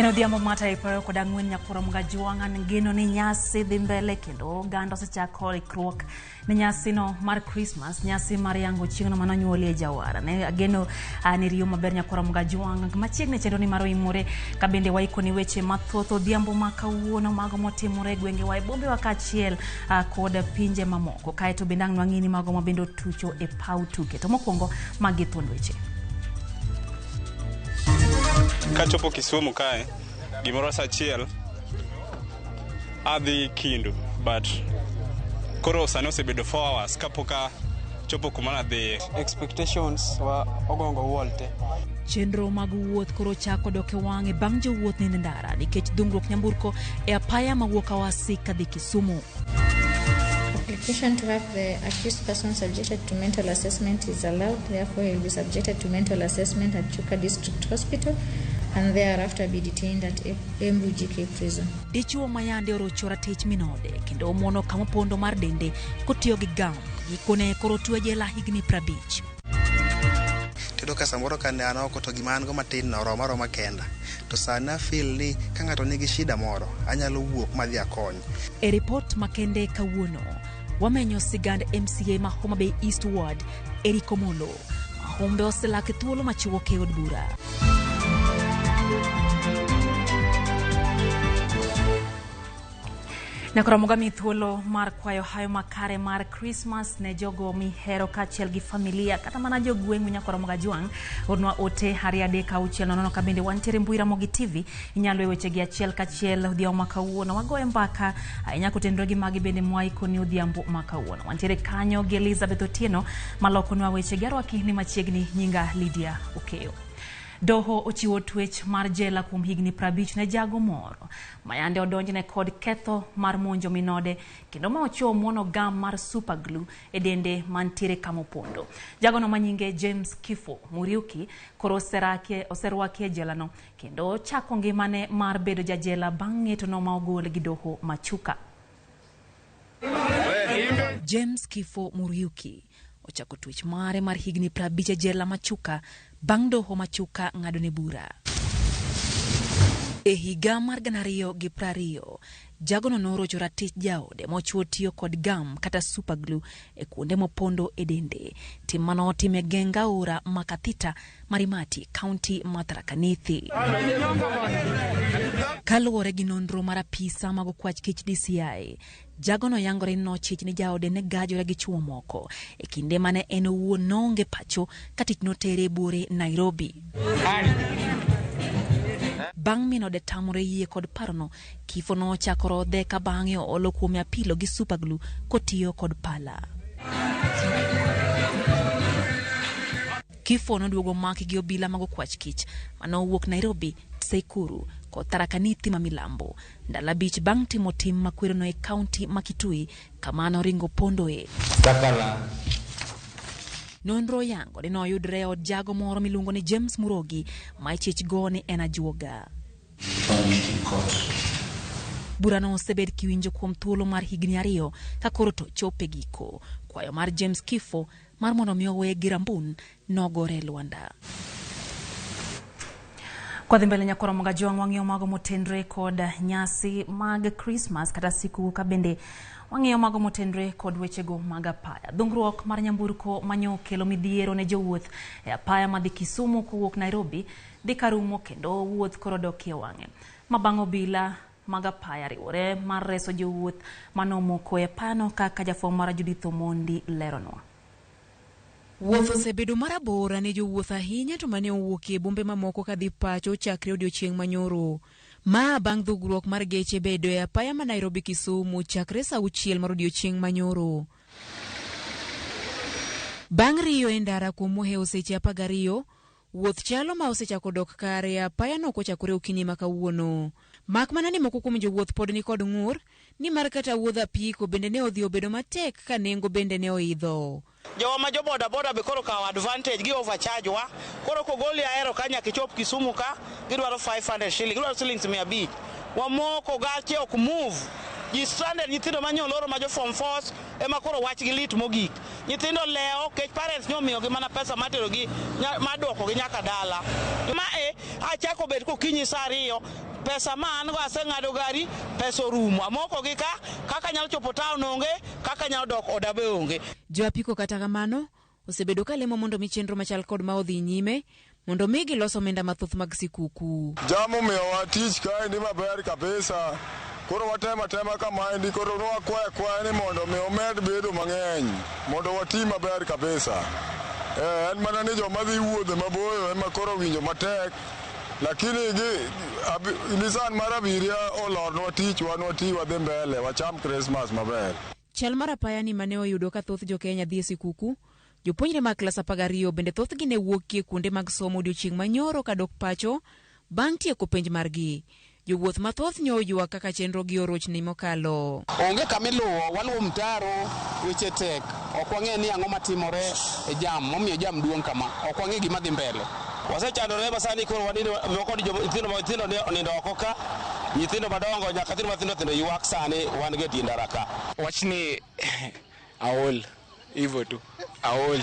odhiambo mar tarik 24 nyakoro Mgajwang' an geno ni nyasi dhi mbele kendo oganda osechako ikruok ne nyasino mar Christmas, nyasi mar yango chieng'no mane onyuolie jawar. Ne ageno ni riyo maber nyakoro Mgajwang' machiegni chenro ni mar oimore ka bende waikoni weche mathoth odhiambo ma kawuono mago motimore e gwengewa e bombewa kaachiel kod pinje mamoko. Kaeto bende ang' nwang'ini mago ma bende otucho e paw tuke. To mokwongo magi thuond weche. Kachopo Kisumu kae gimoro saa achiel adhi Kindu but koro sani osebedo 4 hours kapok achopo kuma nadhiye. Expectations wa ogongo wall te. Chenro mag wuoth koro chako dok e wang'e bang' jowuoth nindo e ndara nikech dhungruok nyamburko e apaya mawuok Awasi kadhi Kisumu. Application to have the accused person subjected to mental assessment is allowed. Therefore, he will be subjected to mental assessment at Chuka District Hospital and thereafter be detained at Embu GK Prison. Dichuo ma yande orocho ratich min ode kendo omuono kama opondo mar dende kotiyo gi gam gikone koro otwe jela higni 50. Tiyudo ka samoro ka ne an oko to gima an go matin no oroma aroma kenda. To sani a feel ni ka ng'ato nigi shida moro, anyalo wuok madhi akony. E ripot makende kawuono, wamenyo sigand MCA ma Homa Bay East Ward, Eric Omollo, ma humbe oselak e thuolo machuok e od bura. Nyakoro Mogami thuolo mar kwayo hayo makare mar Christmas ne jogo mihero kaachiel gi familia kata mana jogweng'u Nyakoro Mogajwang'. Ornwa ote 23600 ka bende wantiere mbui Ramogi TV. Inyalo e weche gi achiel kachiel odhiambo ma kawuono. Wagoye mbaka ahinya kotenore gi magi bende mwaikoni odhiambo ma kawuono. Wantiere kanyo gi Elizabeth Otieno malokonwa weche gi arwaki ni machiegni nyinga Lydia Okeyo. Doho ochiwo twech mar jela kuom higni 50 ne jago moro mayande odonjne kod ketho mar monjo minode kendo ma ochuo muono gam mar super glue e dende mantiere kama opondo. Jagono manyinge James Kifo Muriuki koro oserwaki e jela no kendo ochako ngimane mar bedo jajela bang' ng'etono ma ogol gi doho ma Chuka. James Kifo Muriuki ochako twech mare mar higni 50 e jela ma Chuka bang' doho ma Chuka ng'adone bura. E higa mar 2020, jagono norocho ratich jaode mochuo tiyo kod gam kata super glue e kuonde mopondo e dende. Tim mano otim e geng aora ma Kathita Marimati, kaunti ma Tharaka Nithi. Kaluwore gi nonro mar apisa mag okwach kich DCI, jagono yangore ni nochich ni jaode ne gajore gi chwo moko e kinde mane en owuon noonge pacho ka tich notere e buore Nairobi. Bang' min ode tamore yie kod parono, Kifo nochako rodhe ka bang'e oolo kuome apilo gi super glue kotiyo kod pala. Kifo noduogo maki gi obila mag okwach kich mane owuok Nairobi, Tseikuru kod Tharaka Nithi ma milambo ndalo 5 bang' timo tim makwerono e kaunti ma Kitui kama noringo pondoe. Nonro oyango ni noyudre e od jago moro miluongo ni James Murogi ma ichich go ni en ajuoga. Burano osebed kiwinjo kuom thuolo mar higni 2 ka koro to chope giko. Kwayo mar James Kifo mar mondo mi oweye gi Rambun nogore e lwanda. Kwadhi mbele nyakoro Mogajwang' wang'iyo mago motenre kod nyasi mag Christmas kata siku ka bende wang'iyo mago motenre kod wechego mag apaya. Dhungruok mar nyamburko manyo kelo midhiero ne jowuoth e apaya madhi Kisumu kowuok Nairobi dhi karumo kendo wuoth koro dokie wang'e. Ma bang' obila mag apaya riwore mar reso jowuoth manomoko e apayano kaka jafwambo mara Judith Omondi leronwa. Wuoth osebedo marabora ne jowuoth ahinya to mane owuok e bombe mamoko kadhi pacho chakre odiochieng' manyoro. Ma bang' dhugruok mar geche bedo e apaya ma Nairobi Kisumu chakre saa 6 mar odiochieng' manyoro. Bang' riyo e ndara kuom mohewo seche 12, wuoth chalo ma osechako dok kare e apaya no kochakore okinyi ma kawuono. Mak mana ni moko kuom jowuoth pod ni kod ng'ur nimar kata wuodh apiko bende ne odhi obedo matek ka nengo bende ne oidho. Jowa ma jo boda boda be koro kawo advantage gi overcharge wa. Koro kogoli Ahero ka nyaka ichop Kisumu ka gidwaro 500 shilling, gidwaro shillings 500. Wamoko gache ok move. Ji stranded, nyithindo ma nyoloro ma jo form fours ema koro wachgi lit mogik. Nyithindo lewo kech parents nyomiyogi mana pesa materogi maduokogi nyaka dala. Ma e achako bet kokinyi saa 2, pesa ma an go aseng'ado gari, pesa orumo. Amoko gi ka, kaka nyalo chopo town onge, kaka nyalo dok oda be onge. Jo apiko kata kamano osebedo ka lemo mondo mi chenro machal kod ma odhi nyime mondo mi gilos omenda mathoth mag sikuku. Jam omiyowa tich kaendi maber kabisa. Koro watemo atema kamaendi, koro nwakwayo akwaya ni mondo mi omed bedo mang'eny mondo wati maber kabisa. En mana ni joma dhi wuodhe maboyo ema koro winjo matek, lakini Nissan mar abiria olornwa tich, wan wati wadhi mbele, wacham Christmas maber. Chal mar apaya ni mane oyudo ka thoth jo-Kenya dhi e sikuku, jopuonjre mag klas 12 bende thothgi ne wuokie kuonde mag somo odiochieng' manyoro kadok pacho bang' tieko penj margi. Jowuoth mathoth nyo oywak kaka chenro gi orochni mokalo. Onge kama iluwo, waluwo mtaro, weche tek. Ok wang'e ni ang'o matimore e jam, momiyo jam duong' kama. Ok wang'e gima dhi mbele. Wasechandore ma sani koro wanindo moko nyithindo onindo oko ka, nyithindo madongo nyaka nyithindo mathindo thindo ywak sani wan gi e tie ndara ka. Wachni aol, hivyo tu, aol.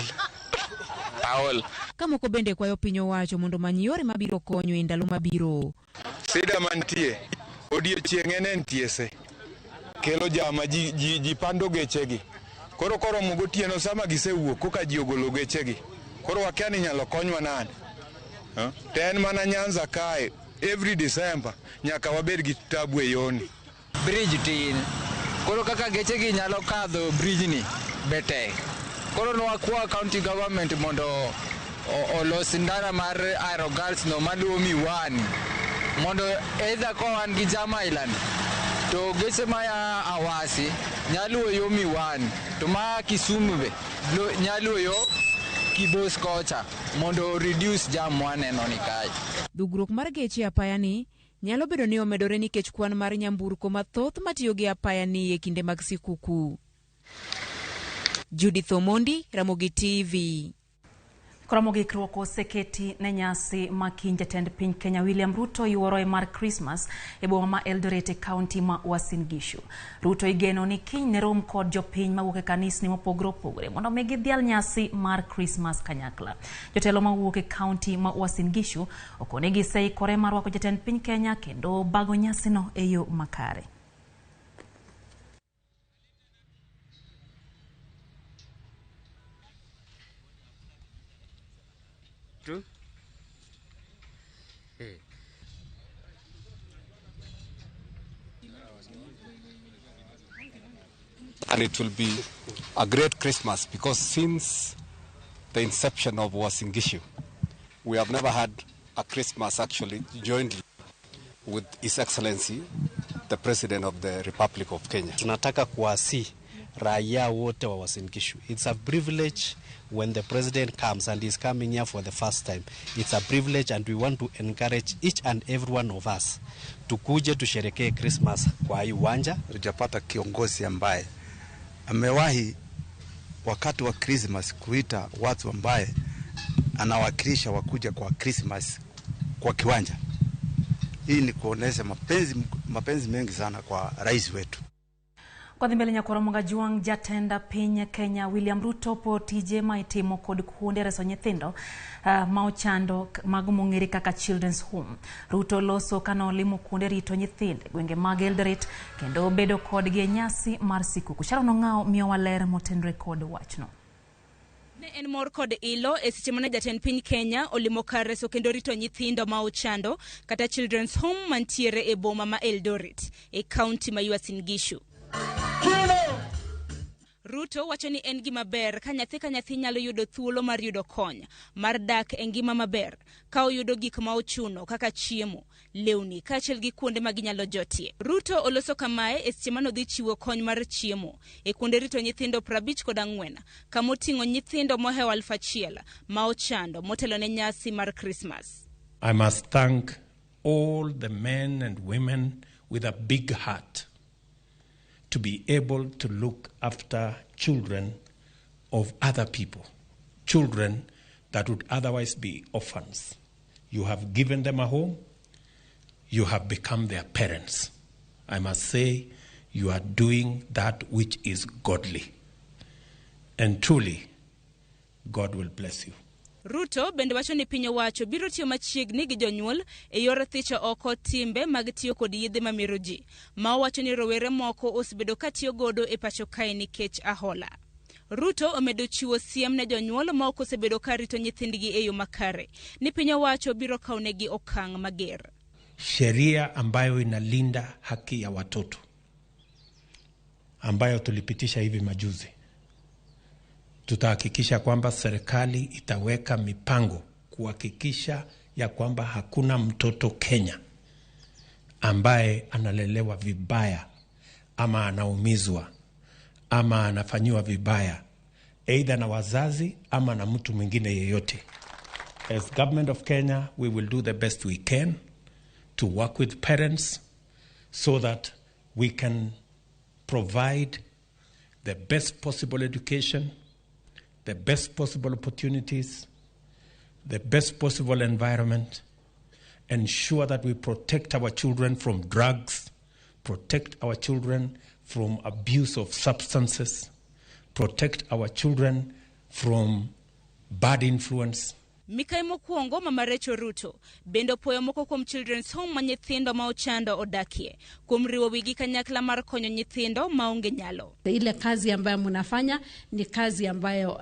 Aol. Ka moko bende kwayo piny owacho mondo omany yore mabiro konyo e ndalo mabiro. Sida mantie, odiechieng' en NTSA. Kelo jama ji pando gechegi. Koro koromo gotieno sama gisewuok koka ji ogolo gechegi. Koro wakia ni inyalo konywa nade. To en mana Nyanza kae, every December nyaka wabed gi tabu e yoni. Bridge tin. Koro kaka gechegi nyalo kadho bridge ni be tek. Koro nwakwa county government mondo olos ndara mar Ahero Girls no maluwo Miwani. Mondo either ka wan gi Jam Island to geche maya Awasi nyaluwo yo Miwani, to ma Kisumu be nyaluwo yo Kibos kocha mondo reduce jam mwaneno ni kae. Dhugruok mar geche apaya ni nyalo bedo ni omedore nikech kwan mar nyamburko mathoth matiyo gi apaya ni e kinde mag sikuku. Judith Omondi, Ramogi TV. Koro mogik rwako oseketi ne nyasi ma kiny jatend piny Kenya William Ruto yuoro e mar Christmas e boma ma Eldoret e kaunti ma Uasin Gishu. Ruto igeno ni kiny ne rom kod jopiny mawuok e kanisni mopogore opogore mondo mi gidhial nyasi mar Christmas kanyakla. Jotelo mawuok e kaunti ma Uasin Gishu okone giseikore mar rwako jatend piny Kenya kendo bago nyasino e yo makare. And it will be a great Christmas because since the inception of Uasin Gishu, we have never had a Christmas actually jointly with His Excellency, the President of the Republic of Kenya. Tunataka kuasi raia wote wa Uasin Gishu. It's a privilege when the president comes, and he's coming here for the first time. It's a privilege, and we want to encourage each and every one of us tukuje tusherekee Christmas kwa hii uwanja. Tujapata kiongozi ambaye amewahi wakati wa Christmas kuita watu ambaye anawakilisha wakuja kwa Christmas kwa kiwanja. Hii ni kuonesha mapenzi mengi sana kwa rais wetu. Kwa dhi mbele nyakwaro Magajuang' jatend piny Kenya William Ruto po tije ma itimo kod kuonde reso nyithindo ma ochando mago mong'ere kaka Children's Home. Ruto loso kano olimo kuonde rito nyithindo e gwenge mag Eldoret kendo bedo kodgi e nyasi mar sikuku. Sharon Ong'ao miyowa ler motenore kod wachno. Ne en mor kod ilo e seche mane jatend piny Kenya olimo kar reso kendo rito nyithindo ma ochando kata Children's Home mantiere e boma ma Eldoret e kaunti ma Uasin Gishu. Ruto wacho ni en gima ber ka nyathi nyalo yudo thuolo mar yudo kony mar dak e ngima maber ka oyudo gik ma ochuno kaka chiemo, lewni kaachiel gi kuonde ma ginyalo jotie. Ruto oloso kamae e seche mane odhi chiwo kony mar chiemo e kuonde rito nyithindo 54 kama oting'o nyithindo mohewo 1,000 ma ochando motelo ne nyasi mar Christmas. I must thank all the men and women with a big heart to be able to look after children of other people, children that would otherwise be orphans. You have given them a home, you have become their parents. I must say, you are doing that which is godly. And truly, God will bless you. Ruto bende wacho ni piny owacho biro tiyo machiegni gi jonyuol e yor thicho oko timbe mag tiyo kod yedhe mamero ji, ma owacho ni rowere moko osebedo ka tiyo godo e pacho kae nikech ahola. Ruto omedo chiwo siem ne jonyuol ma ok osebedo ka rito nyithindgi e yo makare, ni piny owacho biro kawnegi okang' mager. Sheria ambayo inalinda haki ya watoto ambayo tulipitisha hivi majuzi, tutahakikisha kwamba serikali itaweka mipango kuhakikisha ya kwamba hakuna mtoto Kenya ambaye analelewa vibaya ama anaumizwa ama anafanyiwa vibaya aidha na wazazi ama na mtu mwingine yeyote. As government of Kenya, we will do the best we can to work with parents so that we can provide the best possible education, the best possible opportunities, the best possible environment, ensure that we protect our children from drugs, protect our children from abuse of substances, protect our children from bad influence. Mikai mokwongo Mama Rachel Ruto bende opuoyo moko kuom Children's Home ma nyithindo ma ochando odakie kuom riwo wigi kanyakla mar konyo nyithindo maonge nyalo. Ile kazi ambayo mnafanya ni kazi ambayo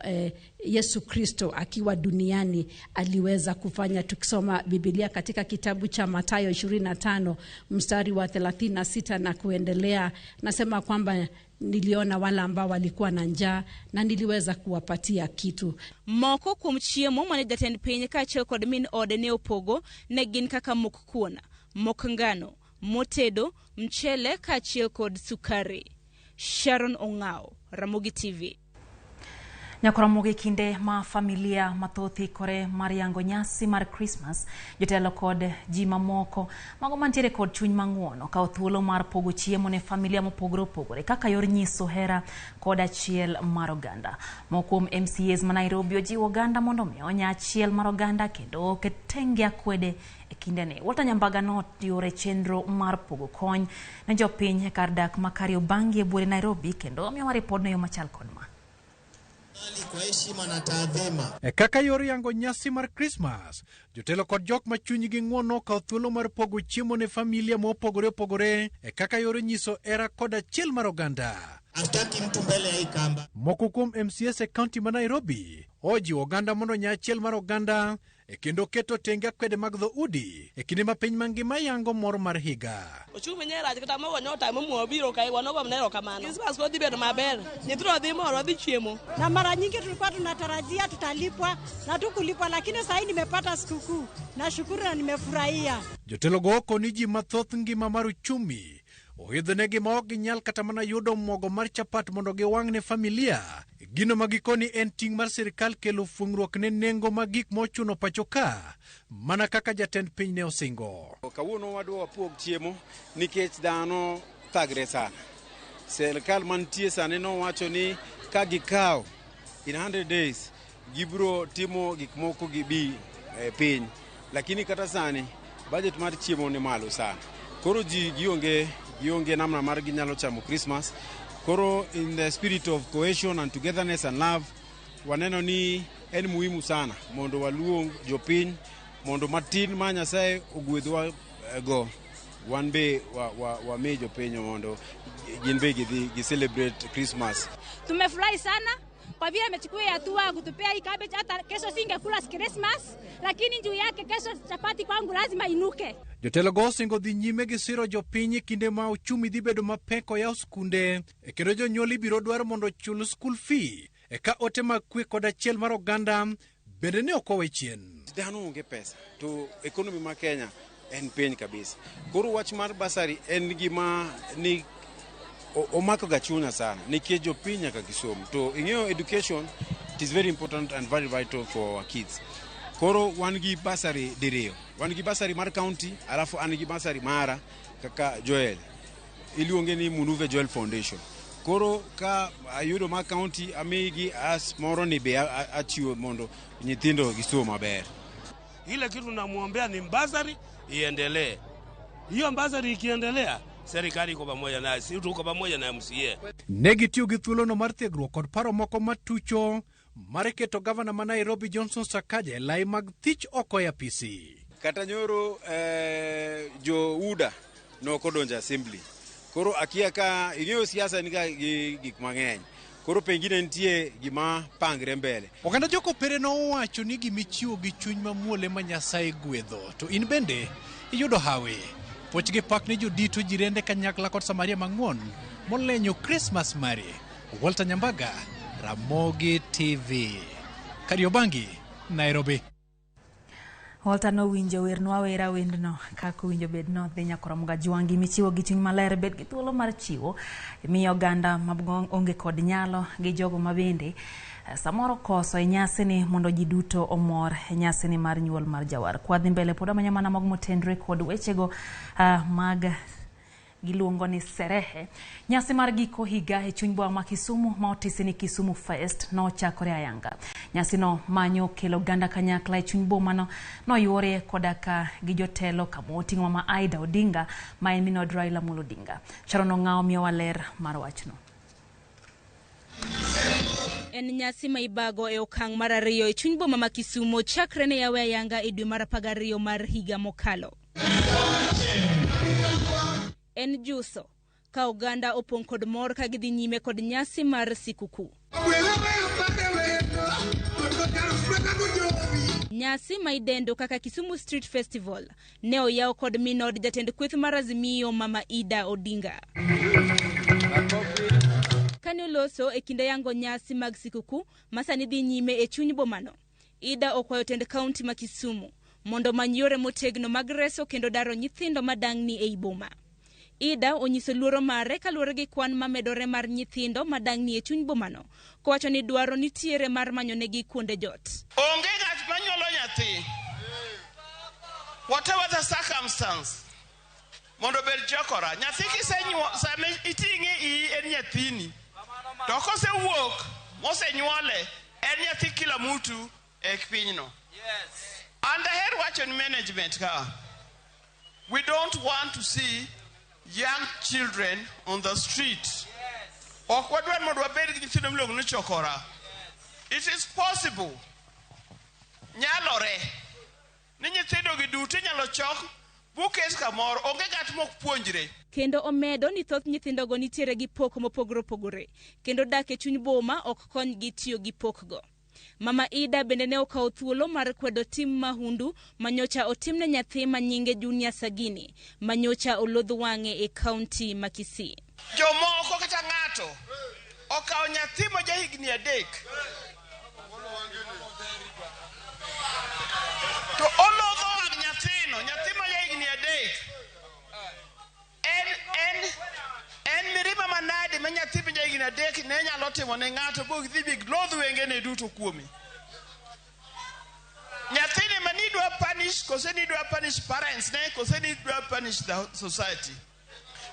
Yesu Kristo akiwa duniani aliweza kufanya. Tukisoma Biblia katika kitabu cha Mathayo 25 mstari wa 36 na kuendelea, nasema kwamba niliona wale ambao walikuwa na njaa na niliweza kuwapatia kitu. Moko kuom chiemo mane jatend piny kaachiel kod min ode ne opogo ne gin kaka mok kuon, mok ngano, motedo, mchele kaachiel kod sukari. Sharon Ong'ao, Ramogi TV. Nyakoromogi kinde ma familia mathoth ikore mar yango nyasi mar Christmas, jotelo kod ji mamoko mago mantiere kod chuny mang'uono okawo thuolo mar pogo chiemo ne familia mopogore opogore kaka yor nyiso hera kod achiel mar oganda. Moko kuom MCAs ma Nairobi ojiwo oganda mondo omi onya achiel mar oganda kendo oket tenge akwede e kindeni. Walter Nyambaga noyore chenro mar pogo kony ne jopiny e kar dak ma Kariobangi e buore Nairobi kendo omiyowa ripodno e yo machal kod ma. Kwa heshima na taadhima. E kaka yor yango nyasi mar Christmas, jotelo kod jok ma chunygi ng'uono okawo thuolo mar pogo chiemo ne familia mopogore opogore e kaka yor nyiso hera kod achiel mar oganda. Hataki mtu mbele ya hii kamba. Moko kuom MCAs e kaunti ma Nairobi ojiwo oganda mondo onya achiel mar oganda e kendo keto tenge akwede mag dhoudi e kinde ma piny mangima yango mor mar higa. Ochumi nye rach kata mogo nyota momuo biro kae wanogo mnero kamano. Christmas kodhi bedo maber. Nyithindo dhi moro dhi chiemo. Na mara nyingi tulikuwa tunatarajia tutalipwa na tukulipwa, lakini sasa nimepata sikukuu. Nashukuru na nimefurahia. Jotelo go okoni ji mathoth ngima mar uchumi oidhonegi ma ok ginyal kata mana yudo mogo mar chapat mondo giwang' ne familia. Gino ma gikoni en ting' mar sirikal kelo fuong'ruok ne nengo mag gik mochuno pacho ka, mana kaka jatend piny ne osingo. Kawuono wadwa wapog chiemo nikech dhano thagre sana. Sirikal mantie sani nowacho ni ka gikawo in 100 days gibiro timo gik moko gibi piny, lakini kata sani budget mar chiemo ni malo sana. Koro ji gionge namna mar ginyalo chamo Christmas. Koro in the spirit of cohesion and togetherness and love, waneno ni en muhimu sana mondo waluong jopiny mondo matin ma Nyasaye ogwedhwa go wan be wami jopiny mondo gin be gidhi gi celebrate Christmas. Tumefurahi sana kwa vile amechukua hatua kutupea hii cabbage. Hata kesho singekula Christmas, lakini juu yake kesho chapati kwangu lazima inuke. Jotelo go osingo dhi nyime gi siro jopiny kinde ma uchumi dhi bedo mapek oyaw skunde e kendo jonyuol ibiro dwar mondo ochul school fee e ka ote mag kwe kod achiel mar oganda bende ne ok owe chien. Dhano onge pesa to economy ma Kenya en piny kabisa. Koro wach mar basari en gima ni omako ga chunya sana nikech jopiny nyaka gisom to ing'eyo education it is very important and very vital for our kids. Koro wan gi basari diriyo, wan gi basari mar county alafu an gi basari mara kaka Joel iluonge ni Munuve Joel Foundation. Koro ka ayudo mar county amigi as moro ni be achiwo mondo nyithindo gisom maber. Ile kitu namuombea ni basari iendelee. Hiyo basari ikiendelea Serikali iko pamoja naye, si tuko pamoja na MCA. Ne gitiyo gi thuolono mar thiegruok kod paro moko matucho mar keto gavana ma Nairobi Johnson Sakaja e lai mag thich oko e apisi. Kata nyoro jo UDA nok odonjo assembly. Koro akia ka ing'eyo siasa ni ga gi gik mang'eny. Koro pengine nitie gima pangre mbele. Oganda jokopere nowacho ni gimichiwo gi chuny mamuol ema Nyasaye gwedho. To in bende iyudo hawi. Puoch gi pak ne jodito jirende kanyakla kod Samaria mang'won molenyo Christmas mari. Walter Nyambaga, Ramogi TV. Kariobangi, Nairobi. Walter nowinjo wernwa wera wendno kaka owinjo bed no dhi nyaka Ramogi Ajwangi michiwo gi chuny maler bed gi thuolo mar chiwo miyo oganda ma onge kod nyalo gi jogo ma bende samoro koso e nyasini mondo ji duto omor e nyasini mar nyuol mar jawar. Kwadhi mbele pod wamanyo mana mago motenre kod wechego mag giluongo ni serehe. Nyasi mar giko higa e chuny boma ma Kisumu ma otisi ni Kisumu Fest nochakore ayanga. Nyasino manyo kelo oganda kanyakla e chuny bomano noyuore koda ka gi jotelo kama oting'o Mama Aida Odinga ma en min od Raila Amolo Odinga. Sharon Ong'awo miyowa ler mar wachno. En nyasi ma ibago e okang' mar ariyo e chuny boma ma Kisumu chakre ne yawe ayanga e dwe mar 12 mar higa mokalo. En juso ka oganda opong' kod mor ka gidhi nyime kod nyasi mar sikukuu. Nyasi ma idendo kaka Kisumu Street Festival ne oyaw kod minod jatend kweth mar Azimio Mama Ida Odinga. Kane oloso e kinde yango nyasi mag sikukuu ma sani dhi nyime e chuny bomano, Ida okwayo tend kaunti ma Kisumu mondo omany yore motegno mag reso kendo daro nyithindo madang'ni ei boma. Ida onyiso luoro mare kaluwore gi kwan mamedore mar nyithindo madang'ni e chuny bomano, kowacho ni dwaro nitiere mar manyonegi kuonde jot. Onge ng'at manyuolo nyathi, whatever the circumstance, mondo obed chokora. Nyathi kisenyuolo, sama iting'e iyi en nyathini. To kosewuok, mosenyuole, en nyathi kila mtu e pinyno. And aher wacho ni management ka, we don't want to see young children on the street. Ok wadwar mondo wabed gi nyithindo miluongo ni chokora. It is possible, nyalore, ni nyithindo gi duto inyalo chok buket kamoro, onge ng'at mok puonjre. Kendo omedo ni thoth nyithindogo nitiere gi pok mopogore opogore, kendo dak e chuny boma ok konygi tiyo gi pokgo. Mama Ida bende ne okawo thuolo mar kwedo tim mahundu manyocha otimne nyathi ma nyinge Junior Sagini manyocha olodh wang'e e kaunti ma Kisii. Jomoko kata ng'ato okawo nyathi ma jahigni 3 to olodho wang' nyathino, nyathi ma jahigni 3. En mirima manade ma nyathi ma jahigni 3 ne nyalo timo ne ng'ato bo dhi bi lodh wengene duto kuome. Nyathini ma nidwa punish, kose nidwa punish parents ne, kose nidwa punish the society.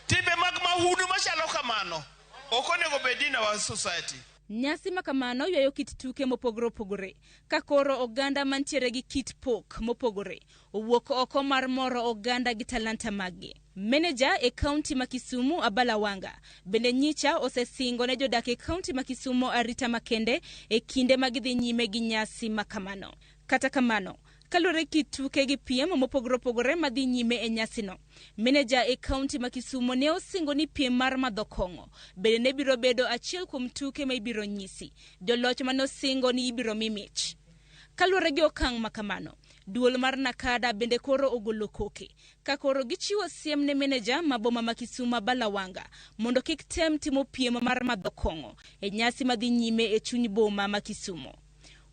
Timbe mag mahundu machalo kamano ok onego bed in our society. Nyasi ma kamano ywayo kit tuke mopogore opogore, ka koro oganda mantiere gi kit pok mopogore owuok oko mar moro oganda gi talanta maggi. Meneja e kaunti ma Kisumu Abala Wanga bende nyicha osesingo ne jodak e kaunti ma Kisumu arita makende e kinde ma gidhi nyime gi nyasi ma kamano. Kata kamano, kaluwore kit tuke gi piem mopogore opogore madhi nyime e nyasino, meneja e kaunti ma Kisumu ne osingo ni piem mar madho kong'o bende ne biro bedo achiel kuom tuke ma ibiro nyisi joloch mane osingo ni ibiro mi mich. Kaluwore gi okang' ma kamano, duol mar Nakada bende koro ogolo koke ka koro gichiwo siem ne meneja ma boma ma Kisumu Abala Wanga mondo kik tem timo piem mar madho kong'o e nyasi madhi nyime e chuny boma ma Kisumu.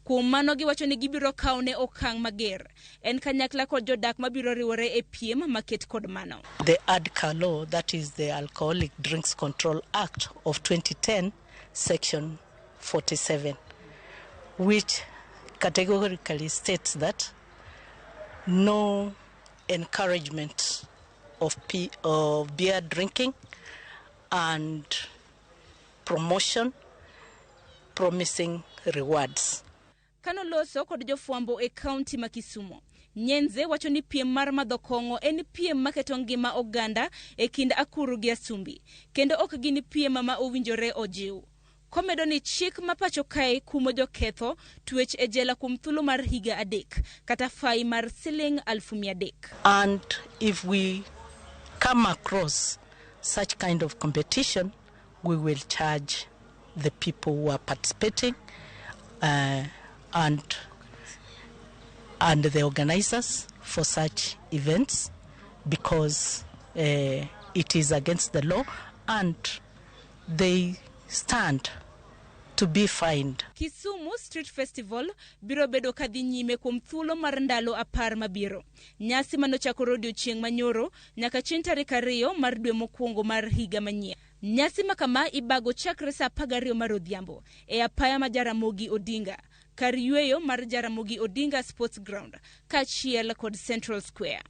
Kuom mano giwacho ni gibiro kawo ne okang' mager en kanyakla kod jodak mabiro riwore e piem maket kod mano. The ADCA law, that is the Alcoholic Drinks Control Act of 2010, section 47, which categorically states that no encouragement of beer drinking and promotion promising rewards. Kano loso kod jofwambo e kaunti ma Kisumu, Nyenze wacho ni piem mar madho kong'o en piem maketo ngima oganda e kind akuru gi asumbi, kendo ok gin piem ma owinjore ojiw. Komedo ni chik ma pacho kae kumo joketho twech e jela kuom thuolo mar higa 3 kata fai mar siling 300,000. And if we come across such kind of competition, we will charge the people who are participating and the organizers for such events, because it is against the law and they stand to be fined. Kisumu Street Festival biro bedo kadhi nyime kuom thuolo mar ndalo 10 mabiro. Nyasi manochakore odiochieng' manyoro nyaka chieng' tarik 2 mar dwe mokwongo mar higa manyien. Nyasi makama ibago chakre saa 12 mar odhiambo e apaya ma Jaramogi Odinga, kar yweyo mar Jaramogi Odinga Sports Ground kaachiel kod Central Square.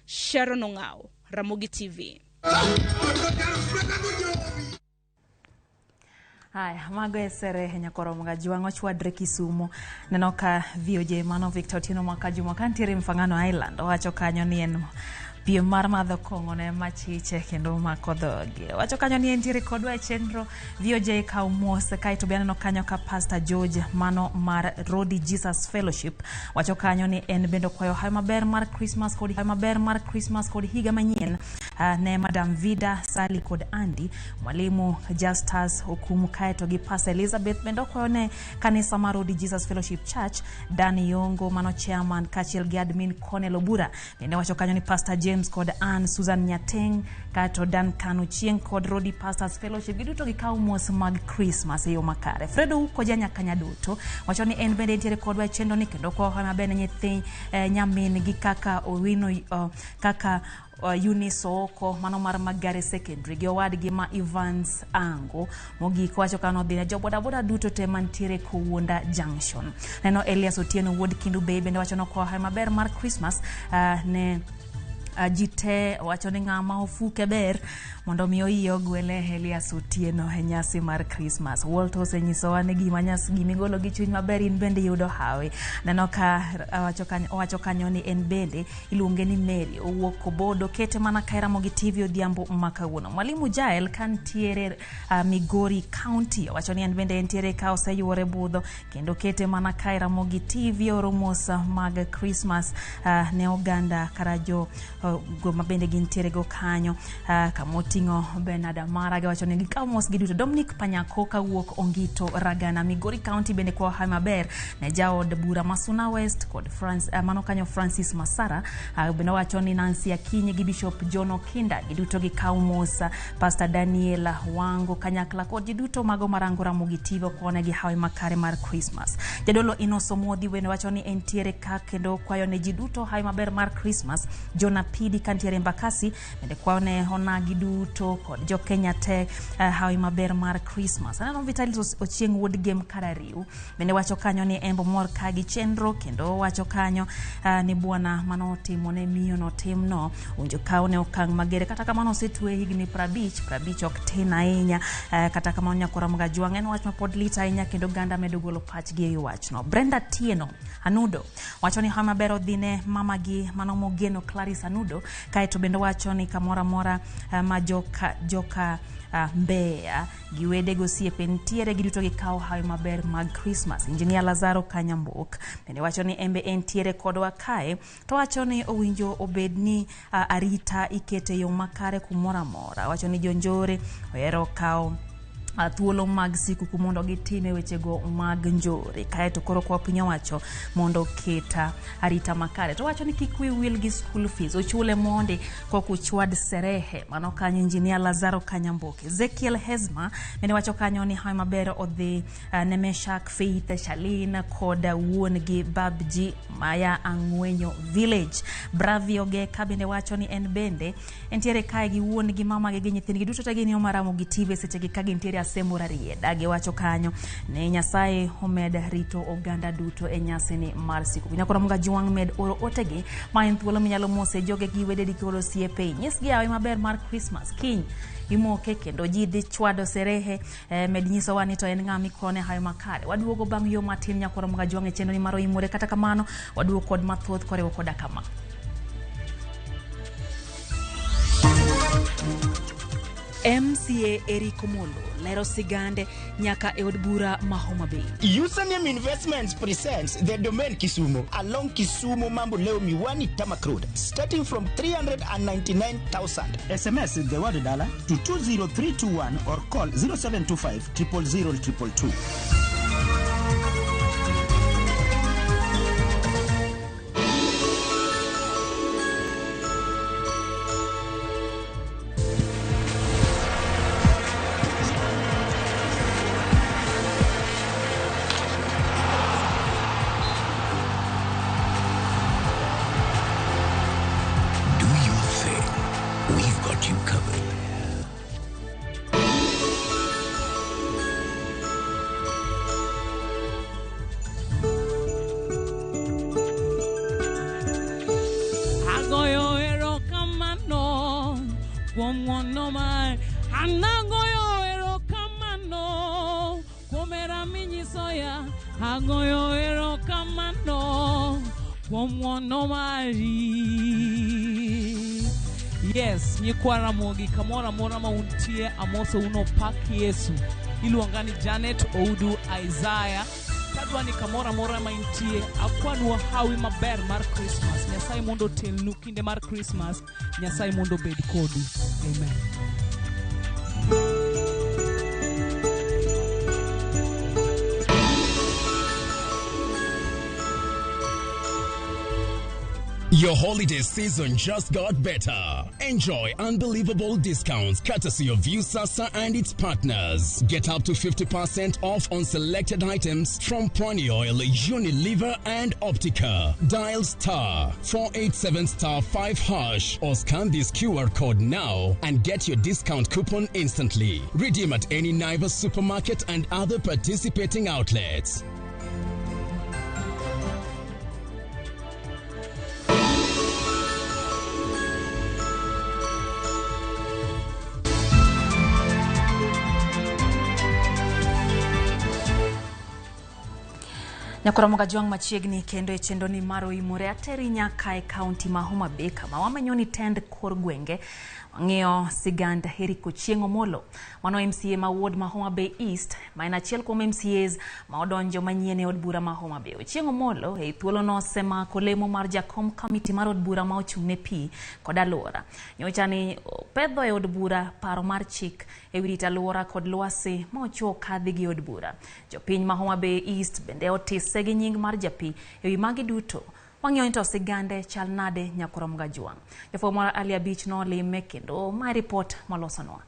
Sharon Ong'ao, Ramogi TV. Haya, mago e serehe nyakoro Mga ochwadre Kisumu. Neno ka VOJ mano Victor Otieno Mwakajuma kantiere Mfangano Island owacho kanyo ni en piem mar madho kong'o ne machiche kendo mako dhogi. Owacho kanyo ni entiere kodwa e chenro VOJ kaw mos, kaeto be aneno kanyo ka Pastor George mano mar Rodi Jesus Fellowship wacho kanyo ni en bende okwayo hawi maber mar Christmas kod hawi maber mar Christmas kod higa manyien ne Madam Vida, Sally kod Andy, Mwalimu Justus Okumu kaeto gi Pastor Elizabeth bende okwayo ne kanisa mar Rodi Jesus Fellowship Church, Dan Yongo mano chairman kaachiel gi admin Cornel Obura. Bende wacho kanyo ni Pastor James kod Ann Susan Nyateng kaeto Duncan Ochieng kod Rodi Pastors Fellowship giduto gikawo mos mag Christmas e yo makare. Fredo Uko janyakanya duto wacho ni en bende entiere kodwa e chenro ni kendo kwayo hawi maber ne nyithi nyamin gi kaka Owino kaka Eunice Ooko mano mar Magare Secondary gi owadgi ma Evans Ango. Mogik wacho ka nodhi ne jo bodaboda duto te mantiere Kowuonda Junction. Neno Elias Otieno wuod Kindu Bay bende wacho nokwayo hawi maber mar Christmas ne ji te, wacho ni ng'ama ofuke ber mondo mi oyie ogwele Elias Otieno e nyasi mar Christmas. Walter osenyisowa ni gima nyasi gimigolo gi chuny maber in bende iyudo hawi. Neno ka owacho kanyo ni en bende iluonge ni Mary owuok Kobodo kete mana ka Ramogi TV odhiambo ma kawuono. Mwalimu Jael kantiere Migori County owacho ni en bende entiere ka oseyuore budho kendo kete mana ka Ramogi TV oro mos mag Christmas ne oganda kara jo go mabende gintiere go kanyo kamoting'o Bernard Amara giwacho ni gikawo mos giduto. Dominic Panyako kawuok Ongito Ragana Migori County bende kwa hawi maber ne jaod bura Masuna West kod mano kanyo Francis Masara bende wacho ni Nancy Akinyi gi Bishop John Okinda giduto gikawo mos, Pastor Daniel Wango kanyakla kod ji duto mago marango Ramogi TV okone gi hawi makare mar Christmas. Jadolo Inoso Modhi bende wacho ni entiere ka kendo kwayo ne ji duto hawi maber mar Christmas. Jonah Pidi kantiere Embakasi bende kwayo ne onagi duto kod jo Kenya te hawi maber mar Christmas. Aneno Vitalis Ochieng wuod Gem Karariu bende wacho kanyo ni embo mor ka gi chenro kendo wacho kanyo ni bwana mano otimo ne miyo no timno owinjo kaw ne okang' mager, kata kamano osetwe higni 50 ok tin ahinya, kata kamano nyakora Mga en wach ma pod lit ahinya kendo oganda medo golo pachgi e wachno. Brenda Tieno Anudo wacho ni hawi maber odhi ne mamagi mano mogeno Clarice Anudo, kaeto bende wacho ni kamoro amora ma joka Mbeya gi wede gosiepe nitiere giduto gikawo hawi maber mag Christmas. Engineer Lazaro Kanyambok bende wacho ni embe entiere kodwa kae to wacho ni owinjo obed ni arita ikete yo makare kumoro amora. Wacho ni jonjore ohero kawo thuolo mag sikuku mondo gitime wechego mag njore, kaeto koro kwa piny owacho mondo oketa arita makare. To wacho ni kik wi wil gi school fees ochule mondi koka uchwad serehe. Mano kanyo Engineer Lazaro Kanyamboke. Ezekiel Hezma bende wacho kanyo ni hawi maber odhi ne Meshak Faith Shalin kod wuon gi Babji Maya Ang'wenyo Village. Bravi Ogeka bende wacho ni en bende entiere kae gi wuon gi mamagi gi nyithindgi duto te gin yo mar Ramogi TV sechegi ka gintiere Asembo Rarieda. Giwacho kanyo ni Nyasaye omed rito oganda duto e nyasini mar sikukuu. Nyakoro Mgajwang' med oro otegi ma en thuolo minyalo mose joge gi wedeni kod osiepe. Nyisgi hawi maber mar Christmas kiny imoke kendo ji dhi chwado serehe med nyisowa ni to en ng'a mikone hawi makare. Waduogo bang' yo matin Nyakwar Mgajwang' e chenro ni mar Oimore. Kata kamano waduogo kod mathoth koriwo koda kama. MCA Eric Omolo lero sigande nyaka e od bura ma Homa Bay. Username Investments presents the Domain Kisumu along Kisumu Mamboleo Miwani Tamak Road, starting from 399,000. SMS the word dollar to 20321 or call 0725 000 222. Do your thing. We've got you covered. Agoyo erokamano kuom ng'wono mar an agoyo erokamano kuom hera minyisoya agoyo erokamano kuom ng'wono mari. Yes, nyikwa Ramogi kamoro amora ma untie amoso uno pak Yesu. Iluonga ni Janet Oudu Isaiah. Tadwa ni kamoro amora ma intie akwanwa hawi maber mar Christmas. Nyasaye mondo otelnu kinde mar Christmas. Nyasaye mondo obed kodu. Amen. Your holiday season just got better. Enjoy unbelievable discounts courtesy of Viusasa and its partners. Get up to 50% off on selected items from Pwani Oil, Unilever, and Optica. Dial star 487 star 5 hash or scan this QR code now and get your discount coupon instantly. Redeem at any Naivas supermarket and other participating outlets. Nyakwar Mgajwang' machiegni kendo e chenro ni mar Oimore ateri nyaka e kaunti ma Homa Bay kama wamenyo ni tend kor gwenge wang'iyo sigand Eric Ochieng' Omolo. Mano MCA ma ward ma Homa Bay East ma en achiel kuom MCAs ma odonjo manyien e od bura ma Homa Bay. Ochieng' Omolo e thuolono osemako lemo mar jakom komiti mar od bura ma ochung' ne pi kod alwora. Nyocha ni opedho e od bura paro mar chik e wi rito alwora kod lwasi ma ochuo kadhi gi od bura. Jopiny ma Homa Bay East bende otise gi nying mar japi e wi magi duto. Wang'iyo ni to sigande chal nade Nyakwar Mgajwang'. Jafwambo mar Ali Abich nolime kendo mae ripot molosonwa.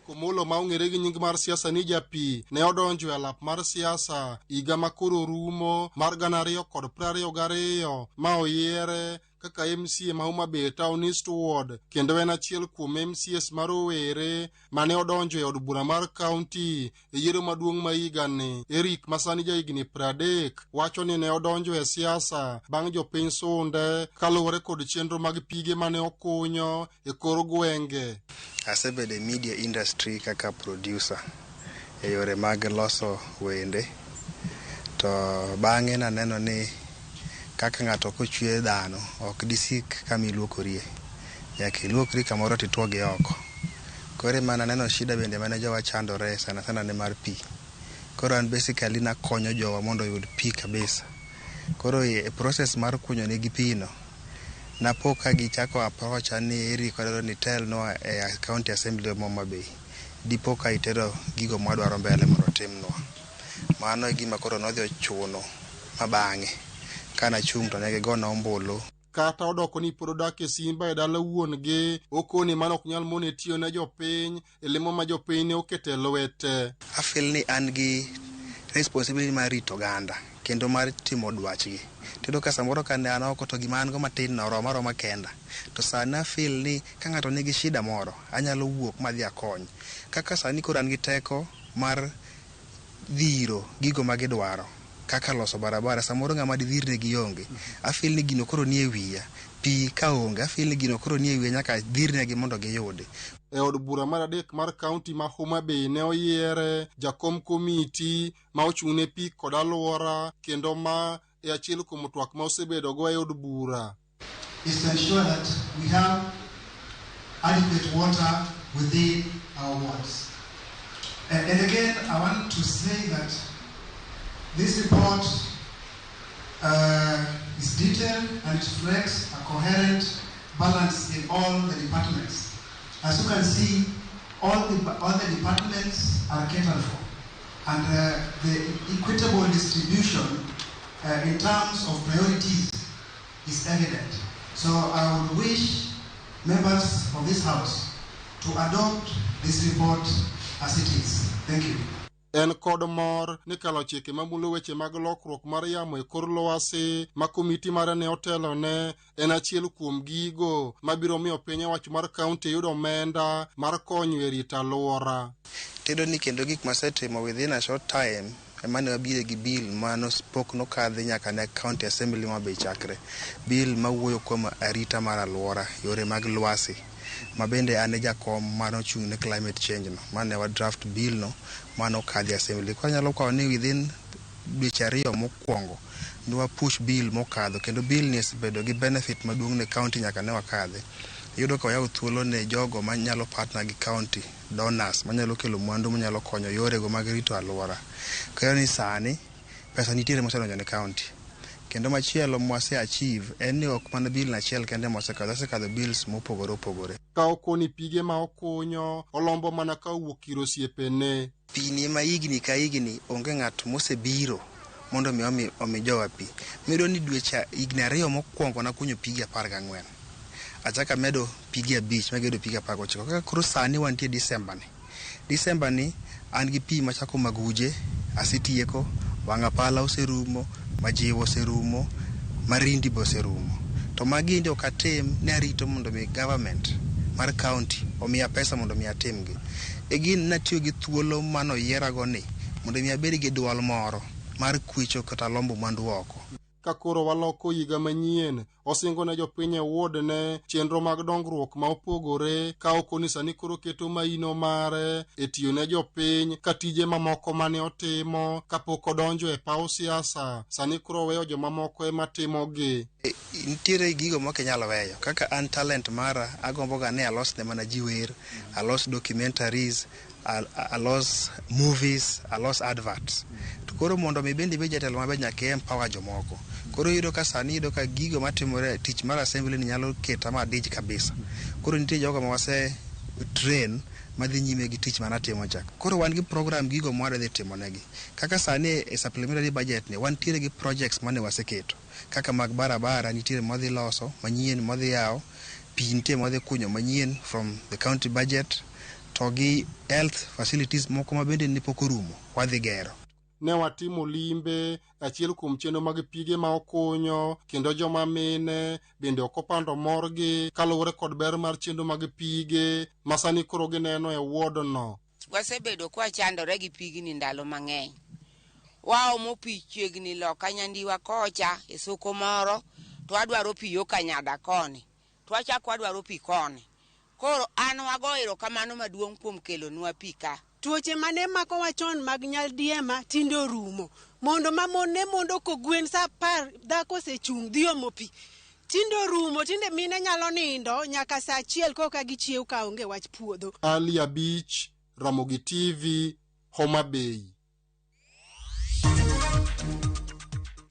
Omolo ma ong'ere gi nying mar siasa ni Japi ne odonjo e alap mar siasa higa ma koro rumo mar 2022 ma oyiere kaka MCA ma Homa Bay Town East Ward kendo en achiel kuom MCAs ma rowere mane odonjo e od bura mar kaunti e yiero maduong' ma higani. Eric ma sani jahigni 30 wacho ni ne odonjo e siasa bang' jopiny sunde kaluwore kod chenro mag pige mane okunyo e kor gwenge. Asebedo e media industry kaka producer e yore mag loso wende to bang'e naneno ni kaka ng'ato kochwe dhano ok disik kama iluokorie, nyaka iluokri kamoro tituo gi oko. Koro ema naneno shida bende mane jowa chandore sana sana ne mar pi. Koro an basically nakonyo jowa mondo oyud pi kabisa. Koro e process mar kunyo negi pi no, napo ka gichako approach ni Eric wadwaro ni itelnwa e county assembly ma Homa Bay. Dipo ka itero gigo mwadwaro mbele mondo otimnwa. Mano e gima koro nodhi ochuno ma bang'e kanachung' to ne gigona ombulu. Kata odoko ni pod odak e simba e dala wuon gi, okoni mano ok nyal mone tiyo ne jopiny e lemo ma jopiny ne oketo e lwete. Afeel ni an gi responsibility mar rito oganda. kendo mar timo dwachgi. Tiyudo ka samoro ka ne an oko to gima an go matin no oroma aroma kenda. To sani a feel ni ka ng'ato nigi shida moro, anyalo wuok madhi akony. Kaka sani koro an gi teko mar dhiro gigo ma gidwaro kaka loso barabara samoro ng'ama didhirne gionge. A feel ni gino koro nie wiya. Pi ka onge, a feel ni gino koro nie wiya nyaka dhirnegi mondo giyudi. E od bura mar adek mar kaunti ma Homa Bay ne oyiere jakom komiti ma ochung'ne pi kod alwora kendo ma e achiel kuom twak ma osebedogo e od bura. Is to ensure that we have adequate water within our wards. And again, I want to say that this report is detailed and it reflects a coherent balance in all the departments. As you can see, all the departments are catered for, and the equitable distribution in terms of priorities is evident. So I would wish members of this House to adopt this report as it is. Thank you. En kod mor ni kalo chike mamulo weche mag lokruok mar yamo e kor lwasi ma komiti mare ne otelone en achiel kuom gigo mabiro miyo piny owacho mar kaunti yudo omenda mar konyo e rito alwora. Tiyudo ni kendo gik masetimo within a short time ema ne wabire gi bill mano pok nokadhi nyaka ne county assembly ma be chakre. Bill mawuoyo kuom arita mar alwora, yore mag lwasi. Ma bende an e jakom manochung' ne climate change no, mane wa draft bill no manokadhi assembly. Koro anyalo kwayo ni within dweche ariyo mokwongo ne wa push bill mokadho kendo bill ni osebedo gi benefit maduong' ne county nyaka ne wakadhe. Iyudo ka wayawo thuolo ne jogo manyalo partner gi county donors manyalo kelo mwandu manyalo konyo yorego mag rito alwora. Kendo ni sani pesa nitiere mosedonjo ne county. Kendo machielo mwase achieve en ni ok mana bill achiel kende mwasekadho, wasekadho bills mopogore opogore. Ka okoni pige ma okunyo, olombo mana ka owuok ir osiepene. Pi ni ema higni ka higni onge ng'at mosebiro mondo mi omi jowa pi. Miyudo ni dweche higni ariyo mokwongo nakunyo pige 14. Achako amedo pige 5 magedo pige 19. Kaka koro sani wantie December ni. December ni an gi pi machako Maguje, asetieko, Wang'apala oserumo, Majiwo oserumo, Marindi be oserumo. To magi endi ok atim ne arito mondo mi government mar county omiya pesa mondo mi atimgi. Again natiyo gi thuolo manoyierago ni mondo mi abed gi duol moro mar kwecho kata lombo mwandu oko. Ka koro waloko higa manyien, osingo ne jopiny e ward ne chenro mag dongruok ma opogore ka okoni sani koro keto maino mare e tiyo ne jopiny ka tije mamoko mane otimo kapok odonjo e paw siasa sani koro weyo jomamoko ema timogi. Nitiere gigo ma ok inyal weyo kaka an talent mara agombo ga ni alos ne mana ji wer, alos documentaries, alos movies, alos adverts. To koro mondo mi bende ibed jatelo maber nyaka i empower jomoko. Koro iyudo ka sani iyudo ka gigo matimore tich mar assembly ni nyalo keta madich kabisa. Koro nitie jogo ma wase train madhi nyime gi tich manatimo cha. Koro wan gi program gigo ma wadhi timo negi. Kaka sani e supplementary budget ni wantiere gi projects mane waseketo. Kaka mag barabara nitiere mwadhi loso manyien mwadhi yawo, pi nitie mwadhi kunyo manyien from the county budget, to gi health facilities moko ma bende ne pok orumo wadhi gero. Ne watimo limbe achiel kuom chenro mag pige ma okunyo kendo joma mine bende ok opando morgi kaluwore kod ber mar chenro mag pige ma sani koro gineno e ward no. Wasebedo kwachandore gi pigni ndalo mang'eny. Waomo pi chiegni loka Nyandiwa kocha e soko moro, to wadwaro pi yo Kanyada koni, to wachako wadwaro pi koni. Koro an wago erokamano maduong' kuom kelonwa pi ka. Tuoche mane makowa chon mag nyaldiema tinde orumo. Mondo ma mon ne mondo kogwen sa 10 dhako osechung' dhi omo pi. Tinde orumo, tinde mine nyalo nindo nyaka sa 1 koka gichiew ka onge wach puodho. Ali Abich, Ramogi TV, Homa Bay.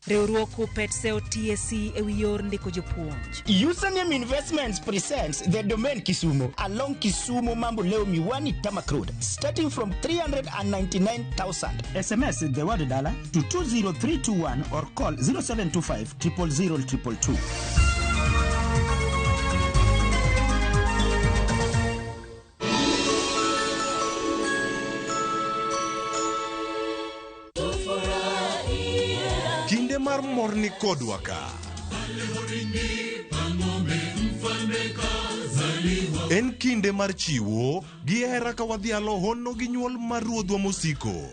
Riwruok KUPPET TSC ewi yor ndiko jopuonj. Username Investments presents the Domain Kisumu along Kisumu Mambo Leo Miwani Tamak Road, starting from 399,000. SMS the word dollar to 20321 or call 0725 000 222. mar mor ni kodwa ka. En kinde mar chiwo gi hera ka wadhialo hono gi nyuol mar ruodhwa mosiko.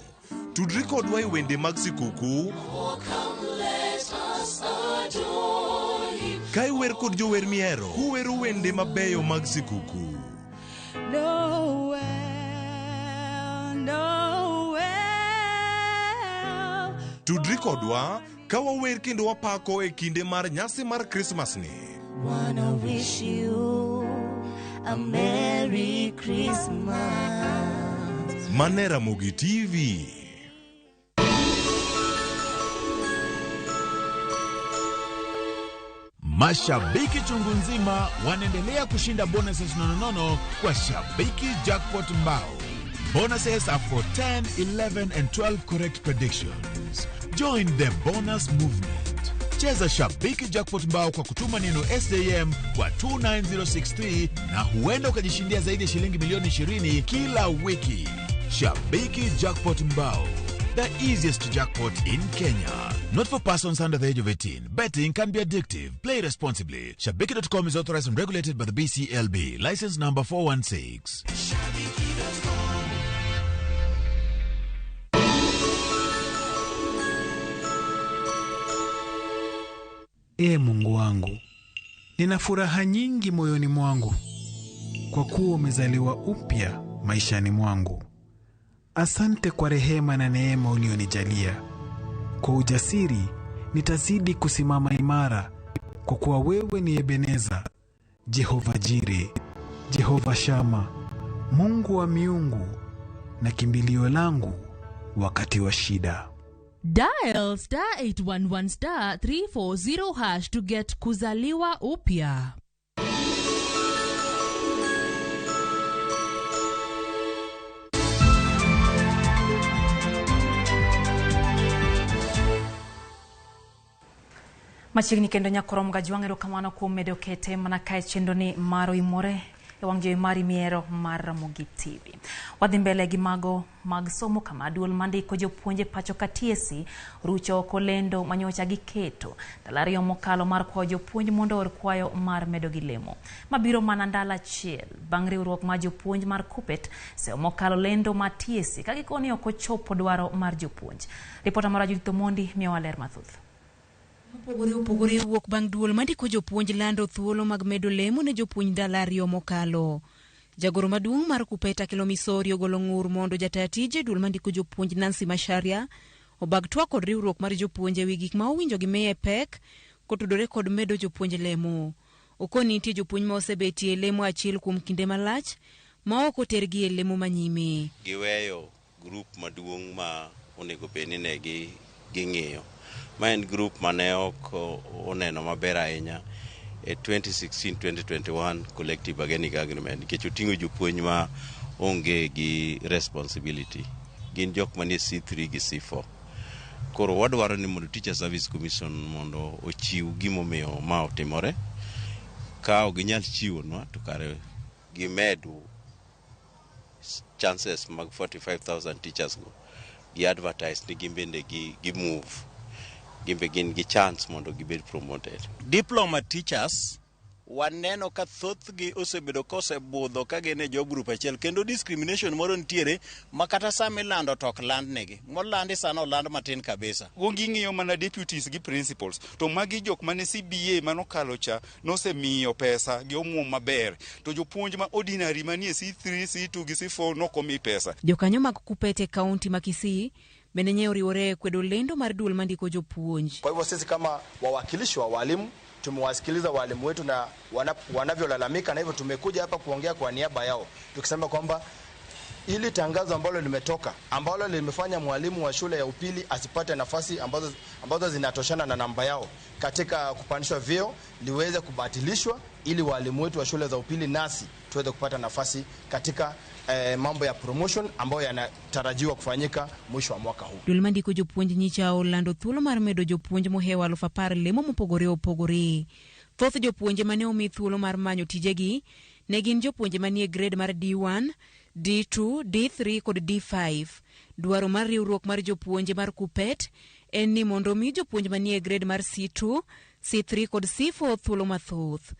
Tudri kodwa e wende mag sikuku ka iwer kod jower mihero kuwero wende mabeyo mag sikuku. Noel, Noel. Tudri kodwa ka wawer kendo wapako e kinde mar nyasi mar Krismas ni. Wanna wish you a Merry Christmas. Mane Ramogi TV. Mashabiki chungu nzima wanaendelea kushinda bonuses nononono kwa Shabiki Jackpot Mbao. Bonuses are for 10, 11 and 12 correct predictions. Join the bonus movement. Cheza Shabiki Jackpot Mbao kwa kutuma neno SJM kwa 29063 na huenda ukajishindia zaidi ya shilingi milioni 20 kila wiki. Shabiki Jackpot Mbao, the easiest jackpot in Kenya. Not for persons under the age of 18. Betting can be addictive. Play responsibly. Shabiki.com is authorized and regulated by the BCLB. License number 416. Ee Mungu wangu, nina furaha nyingi moyoni mwangu kwa kuwa umezaliwa upya maishani mwangu. Asante kwa rehema na neema ulionijalia. Kwa ujasiri nitazidi kusimama imara, kwa kuwa wewe ni Ebeneza, Jehova Jire, Jehova Shama, Mungu wa miungu na kimbilio langu wakati wa shida. Dial star 811 star 340 hash to get kuzaliwa upya. Machiegni kendo nyakorom gajwang' erokamano kuom medo kete mana kae chenro ni mar oimore e wang' jowi mari miero mar Ramogi TV. Wadhi mbele gi mago mag somo kama duol mandiko jopuonje pacho ka TSC rucho oko lendo manyocha giketo ndalo ariyo mokalo mar kwayo jopuonj mondo oor kwayo mar medo gi lemo mabiro mana ndalo achiel bang' riwruok mar jopuonj mar KUPPET seyo mokalo lendo mar TSC ka gikoni ok ochopo dwaro mar jopuonj. Ripota mar Judith Omondi miyowa ler mathoth. Mopogore opogore wuok bang' duol mandiko jopuonj lando thuolo mag medo lemo ne jopuonj ndalo ariyo mokalo. Jagoro maduong' mar KUPPET Akelo Misori ogolo ng'ur mondo jataya tije duol mandiko jopuonj Nancy Macharia obag twak kod riwruok mar jopuonj ewi gik ma owinjo gimiye pek kotudore kod medo jopuonj lemo. Okoni nitie jopuonj ma osebetie e lemo achiel kuom kinde malach ma ok otergi e lemo manyime. Giweyo grup maduong' ma onego bed ni ne ging'iyo. Ma en group mane ok oneno maber ahinya e 2016-2021 collective bargaining agreement nikech oting'o jopuonj ma onge gi responsibility, gin jok manie C3 gi C4. Koro wadwaro ni mondo Teacher Service Commission mondo ochiw gimomiyo ma otimore. Ka ok ginyal chiwonwa to kare gimed chances mag 45,000 teachers go gi advertise ni gin bende gi move, gin be gin gi chance mondo gibed promoted. Diploma teachers waneno ka thothgi osebedo kosebudho ka gin e job group achiel, kendo discrimination moro nitiere ma kata sama ilando to ok landnegi, molandi sana oland matin kabisa. Ging'iyo mana deputies gi principals, to magi jok mane CBA manokalo cha nosemiyo pesa gi omuom maber, to jopuonj ma ordinary manie C3, C2 gi C4 nokomi pesa. Jokanyo mag KUPPET e kaunti ma Kisii bende nye oriwore e kwedo lendo mar duol mandiko jopuonj. Kwa hivyo sisi kama wawakilishi wa walimu tumewasikiliza walimu wetu na wanavyolalamika, na hivyo tumekuja hapa kuongea kwa niaba yao tukisema kwamba ili tangazo ambalo limetoka ambalo limefanya mwalimu wa shule ya upili asipate nafasi ambazo zinatoshana na namba yao katika kupandishwa vyeo liweze kubatilishwa, ili walimu wetu wa shule za upili nasi tuweze kupata nafasi katika mambo ya promotion ambayo yanatarajiwa kufanyika mwisho wa mwaka huu. Duol mandiko jopuonj nyicha olando thuolo mar medo jopuonj mohewo 10,000 lemo mopogore opogore. Thoth jopuonje mane omi thuolo mar manyo tijegi ne gin jopuonje manie grade mar D1, D2, D3 kod D5. Dwaro mar riwruok mar jopuonje mar KUPPET en ni mondo omi jopuonj manie grade mar C2, C3 kod C4 thuolo mathoth.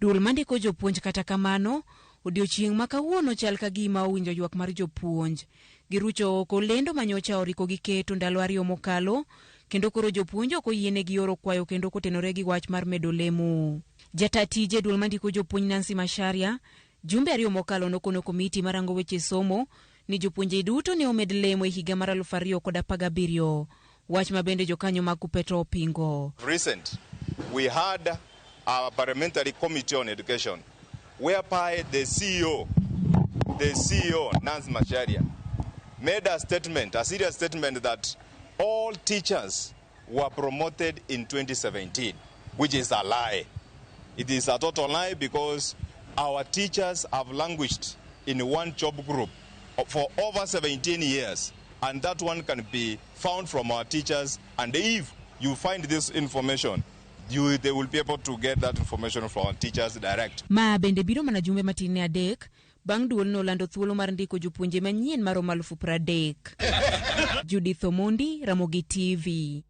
Duol mandiko jopuonj kata kamano, odiochieng' ma kawuono chal ka gima owinjo ywak mar jopuonj. Girucho oko lendo manyocha oriko giketo ndalo 2 mokalo, kendo koro jopuonj ok oyienegi oro kwayo kendo kotenore gi wach mar medo lemo. Jata tije duol mandiko jopuonj Nancy Macharia, jumbe 2 mokalo nokono komiti marango weche somo ni jopuonje duto ne omed lemo e higa mar 2017. Wach ma bende jokanyo mag KUPPET opingo. Recent, we had our parliamentary committee on education, whereby the CEO, Nancy Macharia, made a statement, a serious statement that all teachers were promoted in 2017, which is a lie. It is a total lie because our teachers have languished in one job group for over 17 years, and that one can be found from our teachers. And if you find this information, they will be able to get that information from our teachers direct. Ma bende biro mana jumbe matin ne 3 bang' duol nolando thuolo mar ndiko jopuonje manyien maromo 30,000. Judith Omondi, Ramogi TV.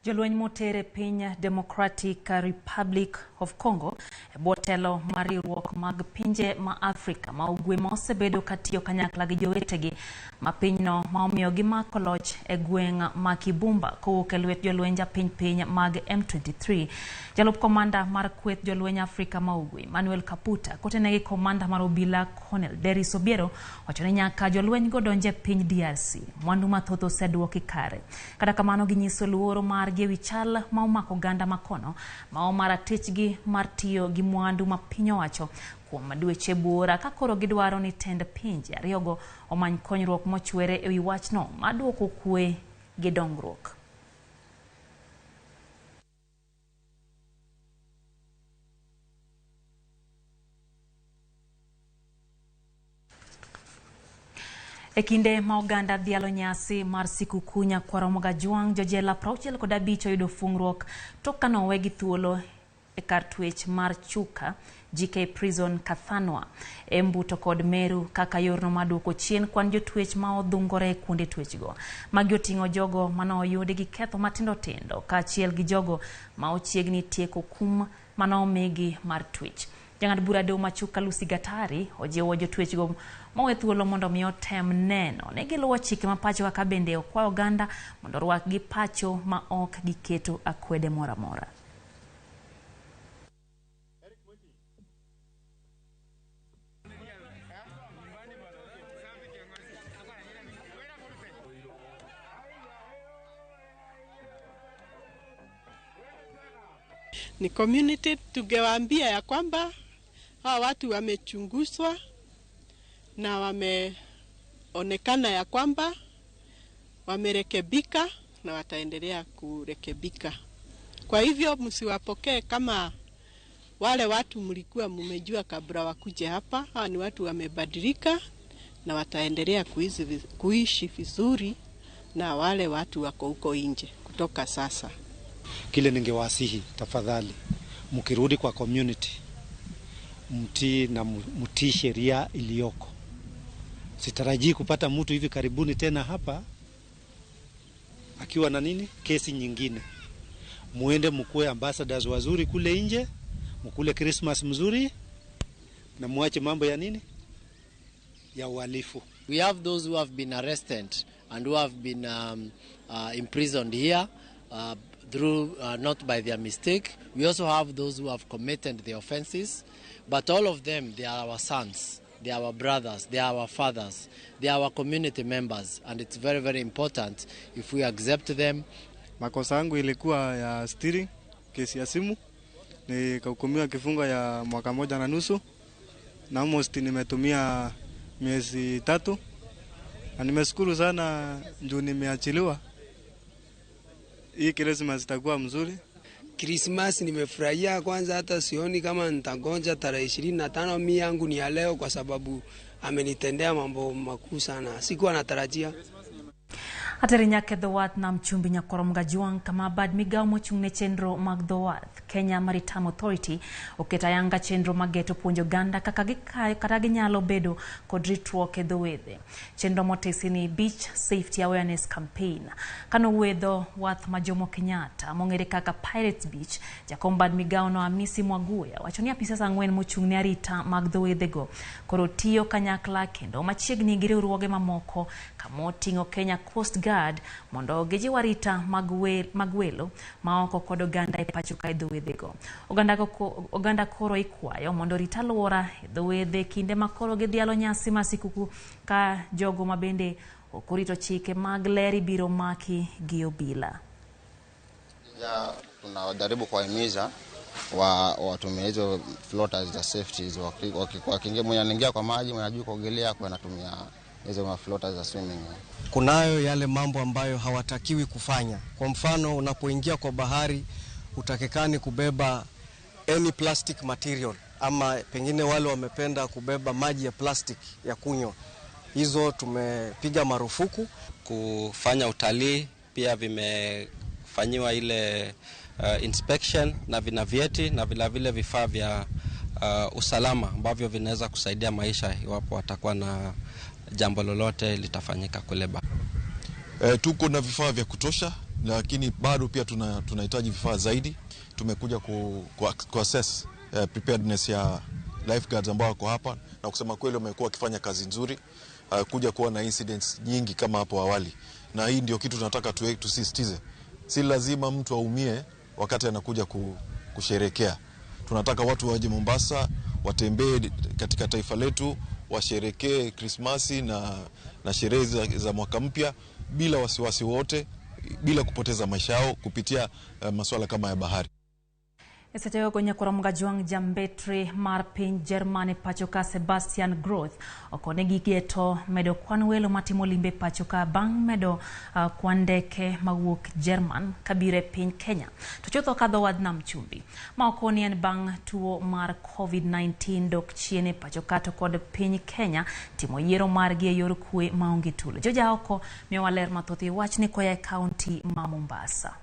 Jolweny motere piny Democratic Republic of Congo e bwo telo mar riwruok mag pinje ma Afrika ma ugwe ma osebedo katiyo kanyakla gi jowetegi ma pinyno ma omiyo gimako loch e gweng' ma Kibumba kowuok e lwet jolwenj apiny piny mag M23. Jalup komanda mar kweth jolweny Afrika ma ugwe Manuel Kaputa kotene gi komanda mar obila Colonel Deris Obiero wacho ni nyaka jolweny go donje e piny DRC mwandu mathoth oseduoki kare. Kata kamano ginyiso luoro mar gi ewi chal ma omako oganda makono ma omara tichgi mar tiyo gi mwandu ma piny owacho kuom dweche buora ka koro gidwaro ni tend pinje ariyogo omany konyruok mochwere ewi wachno maduoko kwe gi dongruok. E kinde ma oganda dhialo nyasi mar sikukuu Nyakwar Ramogi Ajwang', jojela 65 oyudo fungruok tok ka nowegi thuolo e kar twech mar Chuka GK Prison Kathanwa, Embu to kod Meru kaka yorno mar duoko chien kwan jotwech ma odhungore kuonde twechgo. Magi oting'o jogo mane oyudi gi ketho matindo tindo kaachiel gi jogo ma ochiegni tieko kum mane omigi mar twech. Jang'ad bura doho ma Chuka Lucy Gatari ojiwo jotwechgo mowe thuolo mondo mi otem neno ne giluwo chike ma pacho kaka bende okwayo oganda mondo orwakgi pacho ma ok giketo akwede moro amora. Ni community tungewaambia ya kwamba hawa watu wamechunguzwa na wameonekana ya kwamba wamerekebika na wataendelea kurekebika. Kwa hivyo msiwapokee kama wale watu mlikuwa mmejua kabla wakuje hapa. Hawa ni watu wamebadilika na wataendelea kuishi vizuri na wale watu wako huko nje kutoka sasa. Kile ningewasihi tafadhali, mkirudi kwa community, mtii na mtii sheria iliyoko. Sitarajii kupata mtu hivi karibuni tena hapa akiwa na nini kesi nyingine. Muende mkuwe ambassadors wazuri kule nje, mkule Christmas mzuri na muache mambo ya nini ya uhalifu. We have those who have been arrested and who have been imprisoned here through not by their mistake. We also have those who have committed the offenses, but all of them, they are our sons, they are our brothers, they are our fathers, they are our community members, and it's very, very important if we accept them. Makosa yangu ilikuwa ya steering, kesi ya simu, nikahukumiwa kifungo ya mwaka 1.5 na almost nimetumia miezi 3, na nimeshukuru sana juu nimeachiliwa. Hii Christmas itakuwa mzuri. Christmas nimefurahia kwanza, hata sioni kama nitagonja tarehe 25. Mimi yangu ni ya leo kwa sababu amenitendea mambo makuu sana. Sikuwa natarajia. Ateri nyaka e dho wath nam chumbi nyakorom Gajuang' kama bad migawo mochung' ne chenro mag dho wath Kenya Maritime Authority oketo ayanga chenro mageto puonjo oganda kaka gikayo kata ginyalo bedo kod ritruok e dho wedhe. Chenro motisi ni Beach Safety Awareness Campaign. Kanowuoyo e dho wath ma Jomo Kenyatta mong'ere kaka Pirates Beach, jakom bad migawo no Hamisi Mwaguya wacho ni apisas 4 mochung' ne arita mag dho wedhego koro tiyo kanyakla kendo machiegni gi riwruoge mamoko kamoting'o Kenya Coast Guard mondo gijiw arita mag welo maoko kod oganda e pacho ka e dho wedhego. Oganda koro ikwayo mondo orit alwora e dho wedhe kinde ma koro gidhialo nyasi mar sikuku ka jogo mabende ok orito chike mag ler ibiro maki gi obila. Tunajaribu kuwahimiza watumie hizo floaters za safety, wakiingia, mwenye anaingia kwa maji, mwenye anajua kuogelea, kwa anatumia hizo floaters za swimming. Kunayo yale mambo ambayo hawatakiwi kufanya. Kwa mfano, unapoingia kwa bahari utakekani kubeba any plastic material, ama pengine wale wamependa kubeba maji ya plastic ya kunywa. Hizo tumepiga marufuku. Kufanya utalii pia vimefanyiwa ile inspection na vina vyeti na vile vile vifaa vya usalama ambavyo vinaweza kusaidia maisha iwapo watakuwa na jambo lolote litafanyika kule ba. Tuko na vifaa vya kutosha, lakini bado pia tunahitaji vifaa zaidi. Tumekuja ku assess preparedness ya lifeguards ambao wako hapa, na kusema kweli wamekuwa wakifanya kazi nzuri, kuja kuwa na incidents nyingi kama hapo awali. Na hii ndio kitu tunataka tusisitize. Si lazima mtu aumie wakati anakuja kusherekea. Tunataka watu waje Mombasa, watembee katika taifa letu, washerekee Krismasi na sherehe za mwaka mpya bila wasiwasi wote, bila kupoteza maisha yao kupitia masuala kama ya bahari. Eseche go nyakorom Gajuang' jambetre mar piny Germany pacho ka Sebastian Groth okone gigeto medo kwan welo matimo limbe pacho ka bang' medo kwan ndeke mawuok German kabiro e piny Kenya. To chutho kadho wadh nam chumbi. Ma okoni en bang' tuo mar COVID-19 dok chien e pacho ka to kod piny Kenya timo yiero margi e yor kwe maonge tulo. Joja oko miyowa ler mathoth e wachni koya e kaunti ma Mombasa.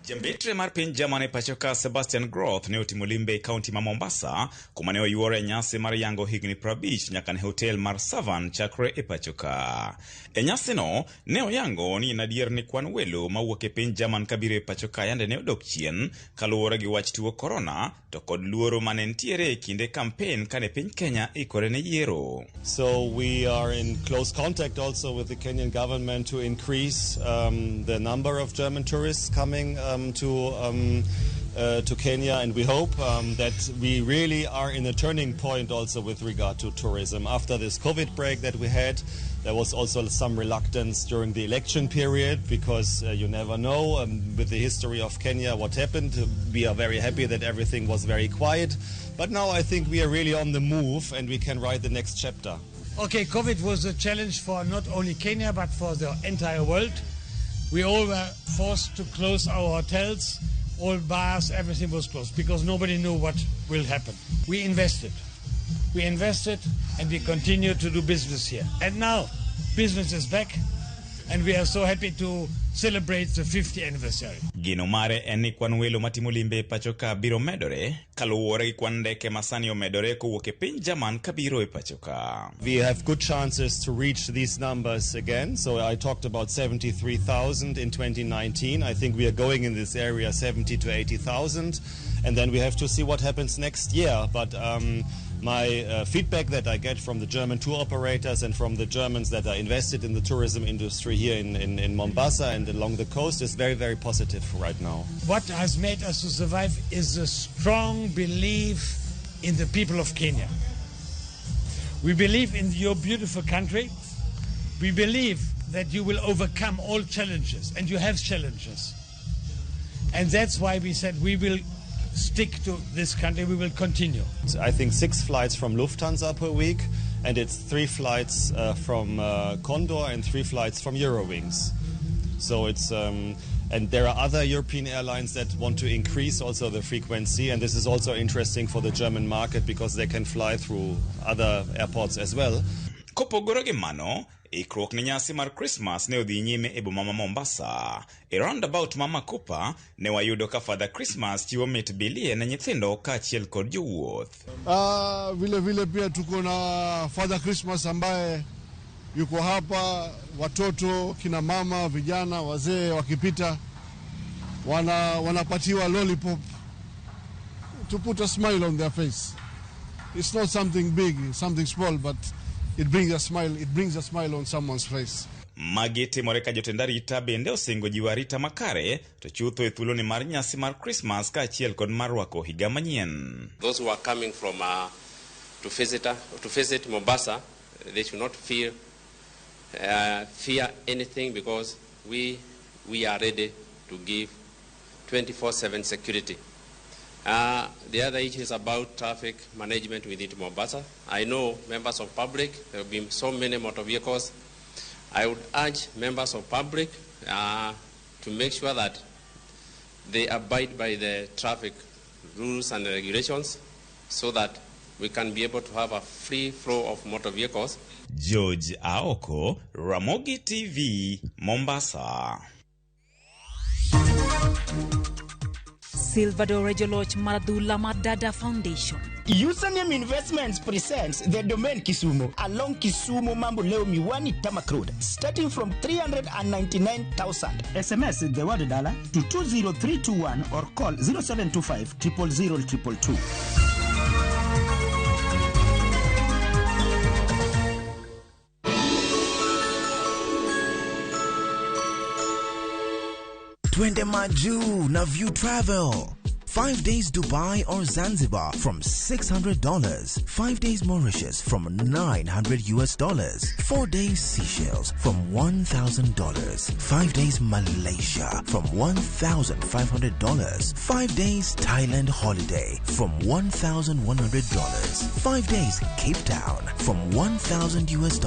Jambetre mar piny Germany pacho ka Sebastian Groth ne otimo limbe e kaunti ma Mombasa kuma ne oyuore nyasi mar yango higni 50 nyaka ne hotel mar Savan chakre e pacho ka. E nyasino ne oyango ni en adier ni kwan welo mawuok e piny German kabiro e pacho ka yande ne odok chien kaluwore gi wach tuo korona to kod luoro mane nitiere e kinde kampen kane piny Kenya ikore ne yiero. So we are in close contact also with the Kenyan government to increase the number of German tourists coming to Kenya, and we hope that we really are in a turning point also with regard to tourism. After this COVID break that we had, there was also some reluctance during the election period because you never know with the history of Kenya what happened. We are very happy that everything was very quiet, but now I think we are really on the move and we can write the next chapter. Okay, COVID was a challenge for not only Kenya but for the entire world. We all were forced to close our hotels, all bars, everything was closed because nobody knew what will happen. We invested. We invested and we continue to do business here. And now business is back and we are so happy to celebrate the 50th anniversary. Geno mare en ni kwan welo matimo limbe e pacho ka biro medore kaluwore gi kwan ndeke masani omedore kowuok e piny German kabiro e pacho ka. We have good chances to reach these numbers again. So I talked about 73,000 in 2019. I think we are going in this area 70 to 80,000, and then we have to see what happens next year. But my feedback that I get from the German tour operators and from the Germans that are invested in the tourism industry here in Mombasa and along the coast is very, very positive right now. What has made us to survive is a strong belief in the people of Kenya. We believe in your beautiful country. We believe that you will overcome all challenges, and you have challenges. And that's why we said we will stick to this country, we will continue. I think 6 flights from Lufthansa per week, and it's 3 flights from Condor and 3 flights from Eurowings. So it's and there are other European airlines that want to increase also the frequency, and this is also interesting for the German market because they can fly through other airports as well. Kopogore gi mano, Ikruok ne nyasi mar Krismas ne odhi nyime e boma ma Mombasa. E roundabout ma Makupa ne wayudo ka Father Christmas chiwo mit bilie ne nyithindo kaachiel kod jowuoth. Vile vile pia tuko na Father Christmas ambaye yuko hapa, watoto, kina mama, vijana, wazee wakipita wanapatiwa lollipop to put a smile on their face. It's not something big, something small, but it brings a smile, it brings a smile on someone's face. Magi timore ka jotend arita bende osingo jiwo arita makare to chutho e thuoloni mar nyasi mar Krismas kaachiel kod mar rwako higa manyien. Those who are coming from to visit Mombasa, they should not fear anything, because we are ready to give 24/7 security. The other issue is about traffic management within Mombasa. I know members of public, there have been so many motor vehicles. I would urge members of public to make sure that they abide by the traffic rules and regulations so that we can be able to have a free flow of motor vehicles. George Aoko, Ramogi TV, Mombasa. Silvador joloch mar adhula mar Dada Foundation. Username Investments presents the Domain Kisumu along Kisumu Mamboleo Miwani Tarmac Road, starting from 399,000. SMS the word dollar to 20321 or call 0725 000 222. Twende Majuu na View Travel. 5 days Dubai or Zanzibar from $600. 5 days Mauritius from $900 US. 4 days Seychelles from $1,000. 5 days Malaysia from $1,500. 5 days Thailand holiday from $1,100. 5 days Cape Town from $1,000 US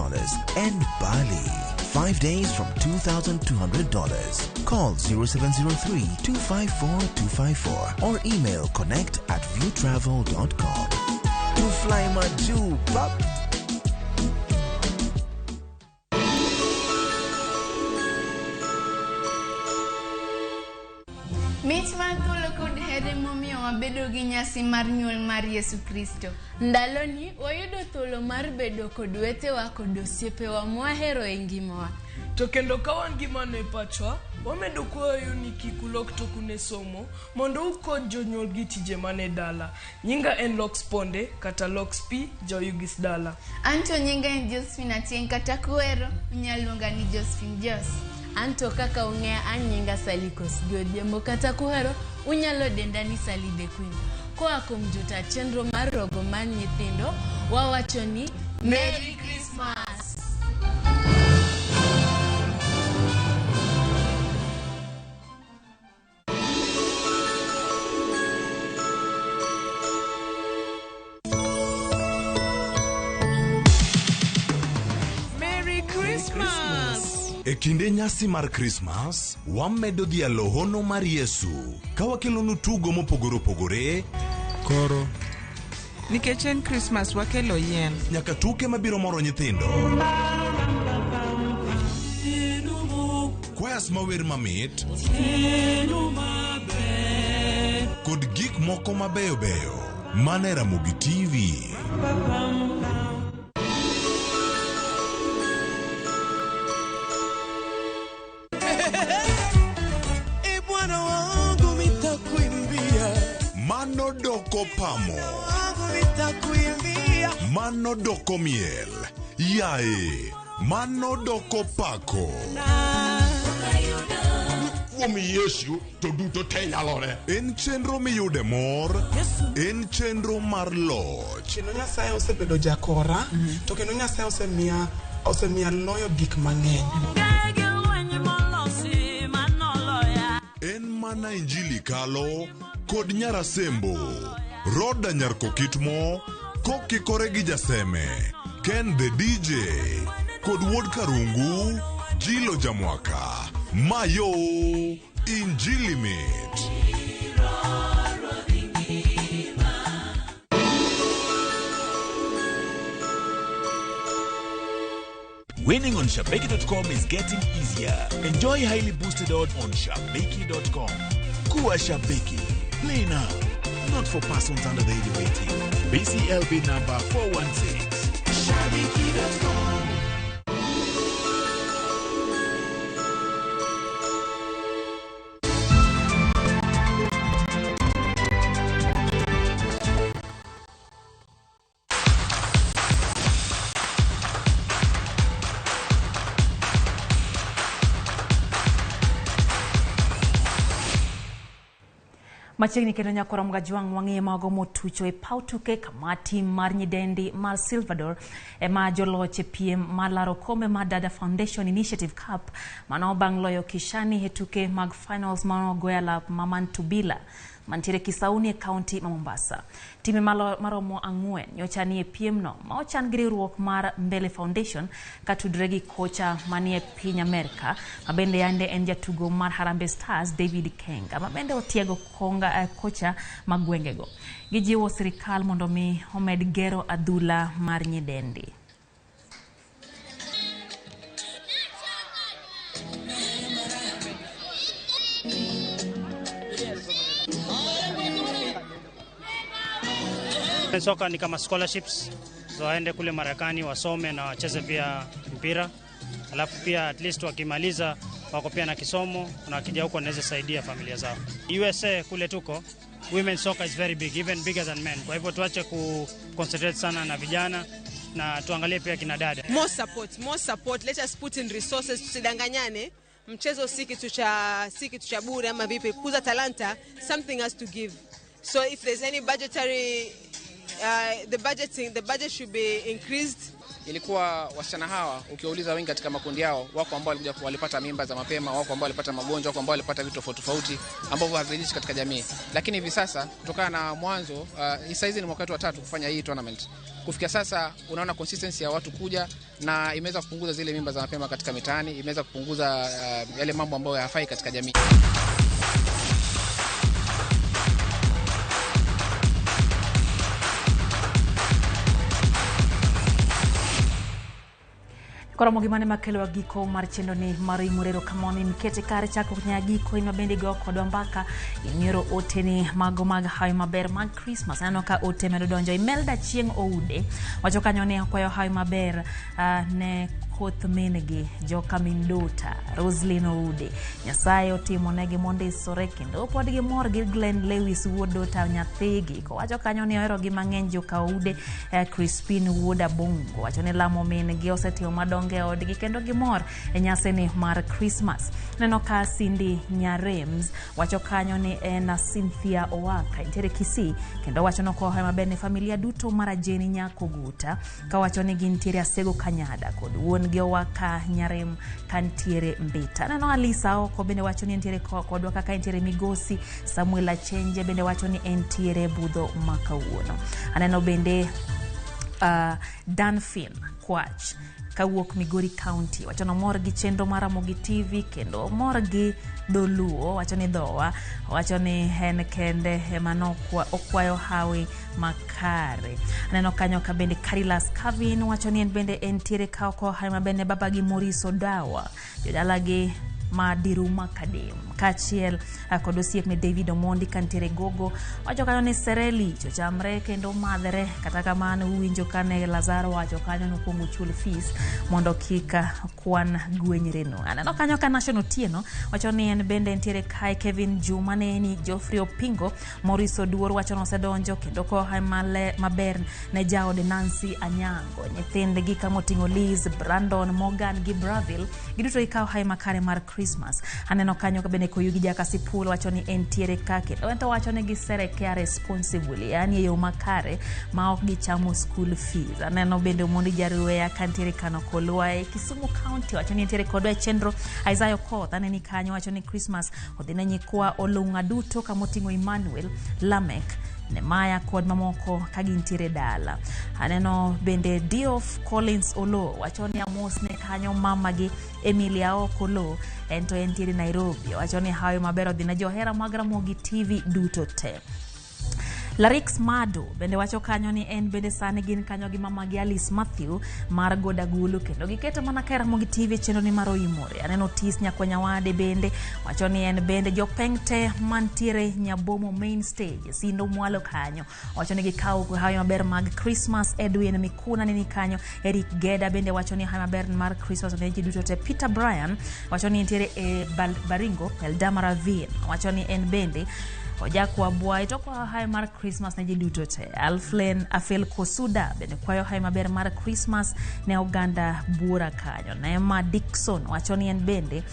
and Bali. 5 days from $2,200. Call 0703 254 254 or email connect@viewtravel.com. To fly Majuu, pap. Mich mar thuolo kod here momiyo wabedo gi nyasi mar nyuol mar Yesu Kristo. Ndaloni wayudo thuolo mar bedo kod wetewa kod osiepewa mwahero e ngimawa. To kendo ka wan gi mano e pachwa, wamedo kwayo ni kik ulok toku ne somo mondo ukony jonyuol gi tije mane dala. Nyinga en Lox Ponde kata Lox P Jaoyugis dala. Anto nyinga en Josephine Achieng' kata kuhero unyalo luonga ni Josephine Jos. Anto kaka ung'eya an nyinga Sally Kosgi Odhiambo kata kuhero unyalo denda ni Sally the Queen. Koa kuom jota chenro mar rogo mar nyithindo, wawacho ni Merry Christmas! Merry Christmas! E kinde nyasi mar Krismas, wamedo dhialo hono mar Yesu ka wakelonu tugo mopogore opogore. Koro Nikech en Krismas wakelo yien. Nyaka tuke mabiro moro nyithindo. Kwayas mawer mamit kod gik moko mabeyo beyo mane Ramogi TV. E Bwana wangu nitakuimbia, Mano doko pamo. Wangu nitakuimbia. Mano doko miel. Yae. Mano doko pako. Kuom Yesu to duto te nyalore. En chenro miyude mor. En chenro mar loch. Kendo Nyasaye osebedo jakora, to kendo Nyasaye osemiya loyo gik mang'eny. En mana Injili kalo kod Nyarasembo. Roda Nyarkokitmo kokikore gi Jaseme. Ken the DJ kod Wuod Karungu, Jilo Jamwaka. Mayo Injili mit. Winning on Shabiki.com is getting easier. Enjoy highly boosted odds on Shabiki.com. Kuwa Shabiki. Play now. Not for persons under the age of 18. BCLB number 416. Shabiki.com. Machiegni kendo nyakora Mgajwang' wang'iye mago motucho e paw tuke kama tim mar nyidendi mar Silvador ema joloch e piem mar laro kombe mar Dada Foundation Initiative Cup mano bang' loyo Kishani e tuke mag finals mano goyo alap ma Mantubila mantiere Kisauni e kaunti ma Mombasa. Time maromo 4 nyocha nie piemno ma ochan gi riwruok mar Mbele Foundation katudre gi kocha manie piny Amerka ma bende yande en jatugo mar Harambee Stars David Kenga ma bende otiego konga kocha mag gwengego. Gijiwo sirikal mondo mi omed gero adhula mar nyidendi. Soka ni kama scholarships, so waende kule Marekani wasome na wacheze pia mpira, alafu pia at least wakimaliza wako pia na kisomo na wakija huko wanaweza saidia familia zao. USA kule tuko, women soccer is very big, even bigger than men. Kwa hivyo tuache ku concentrate sana na vijana na tuangalie pia kina dada. More support, more support. Let us put in resources, tusidanganyane. Mchezo si kitu cha bure ama vipi. Kuza talanta, something has to give. So if there's any budgetary the budget should be increased. Ilikuwa wasichana hawa ukiwauliza wengi katika makundi yao, wako ambao walipata mimba za mapema, wako ambao walipata magonjwa, wako ambao walipata vitu tofauti tofauti ambavyo haviridhishi katika jamii. Lakini hivi sasa kutokana na mwanzo, sasa hizi ni mwaka wa 3 kufanya hii tournament. Kufikia sasa unaona consistency ya watu kuja na imeweza kupunguza zile mimba za mapema katika mitaani, imeweza kupunguza yale mambo ambayo hayafai katika jamii. Koro gimane makelo giko mar chenro ni mar Imurero kamoni nikete kare chako nyaka giko in mabende go kodwa mbaka imiero oteni mago mag hawi maber mag Christmas. Aneno ka ote medo donjo. Imelda Chieng' Oude wacho kanyo ne okwayo hawi maber ne koth min-gi joka Mindota Roslyn Oude. Nyasaye otimo negi mondisore kendo pod gimor gi Glenn Lewis wuod Dota nyathigi. Kowacho kanyo ni ohero gi mang'eny joka Oude. Crispin wuod Abongo wacho ni lamo min-gi osetimo madongo e odgi kendo gimor e nyasini mar Christmas. Neno ka Cindy Nyarems wacho kanyo ni en Cynthia Owaka entiere Kisii kendo wacho nokohe maber ne familia duto mar Jeni Nyakoguta kawacho ni gintiere Asego Kanyada kod wuon gi Owaka Nyarem kantiere Mbita. Neno Alisa Oko bende wacho ni entiere kodwa kaka entiere Migosi. Samuel Achenje bende wacho ni entiere Budho makawuono. Aneno bende Danfin Kwach kawuok Migori County wacho no mor gi chenro mar Ramogi TV kendo mor gi Dholuo wacho ni dhowa wacho ni en kende ema okwayo hawi makare. Aneno kanyo ka bende Carilas Kavin wacho ni en bende entiere ka okwayo hawi maber ne babagi Maurice Odawa jodalagi ma Diruma Kadem kaachiel kod osiepne David Omondi kantiere Gogo. Wacho kanyo ni Sereli chochamre kendo madhre, kata kamano uwinjo kane Lazaro wacho kanyo nokwongo chul fees mondo kik kwan gwenyreno. Aneno kanyo ka Nation Otieno wacho ni en bende entiere kae. Kevin Juma neni Geoffrey Opingo Maurice Oduor wacho nosedonjo kendo koha maber ne jaode Nancy Anyango, nyithindgi kamoting'o Liz, Brandon, Morgan gi Braville giduto gikawo hawi makare mar Christmas. Aneno kanyo ka bende Koyugi Jakasipul wacho ni entiere ka kendo ento wacho ni giserekea responsibly, yani e yo makare ma ok gichamo school fees. Aneno bende Omondi Jaruweya kantiere Kano Kolwa e Kisumu County wacho ni entiere kodwa e chenro. Isaiah Okoth aneni kanyo wacho ni Christmas odhi ne nyikwa Olung'a duto kamoting'o Emmanuel, Lamek, Nemaya kod mamoko ka gintiere dala. Aneno bende Diof Collins Olo wacho ni amos ne kanyo mamagi Emilia Okolo ento entiere Nairobi wacho ni hawi maber odhi ne johera mag Ramogi TV duto te. Larix Mado bende wacho kanyo ni en bende sani gin kanyo gi mama gi Alice Matthew mar Godagulu kendo giketo mana ka Ramogi TV chenro ni mar Oimore. Aneno Tis Nyakwanyawade bende wacho ni en bende jopeng te mantiere Nyabomo main stage Sindo mwalo kanyo wacho ni gikawo hawi maber mag Christmas. Edwin Mikuna nini kanyo, Eric Geda bende wacho ni hawi maber mar Christmas ne ji duto te. Peter Bryan wacho ni nitiere e Baringo. Eldama Ravine wacho ni en bende ojakwa bwai to kwayo hawi mar Christmas ne ji duto te. Alflen Afel Kosuda bende kwayo hawi maber mar Christmas ne oganda buora kanyo. Neema Dixon wacho ni en bende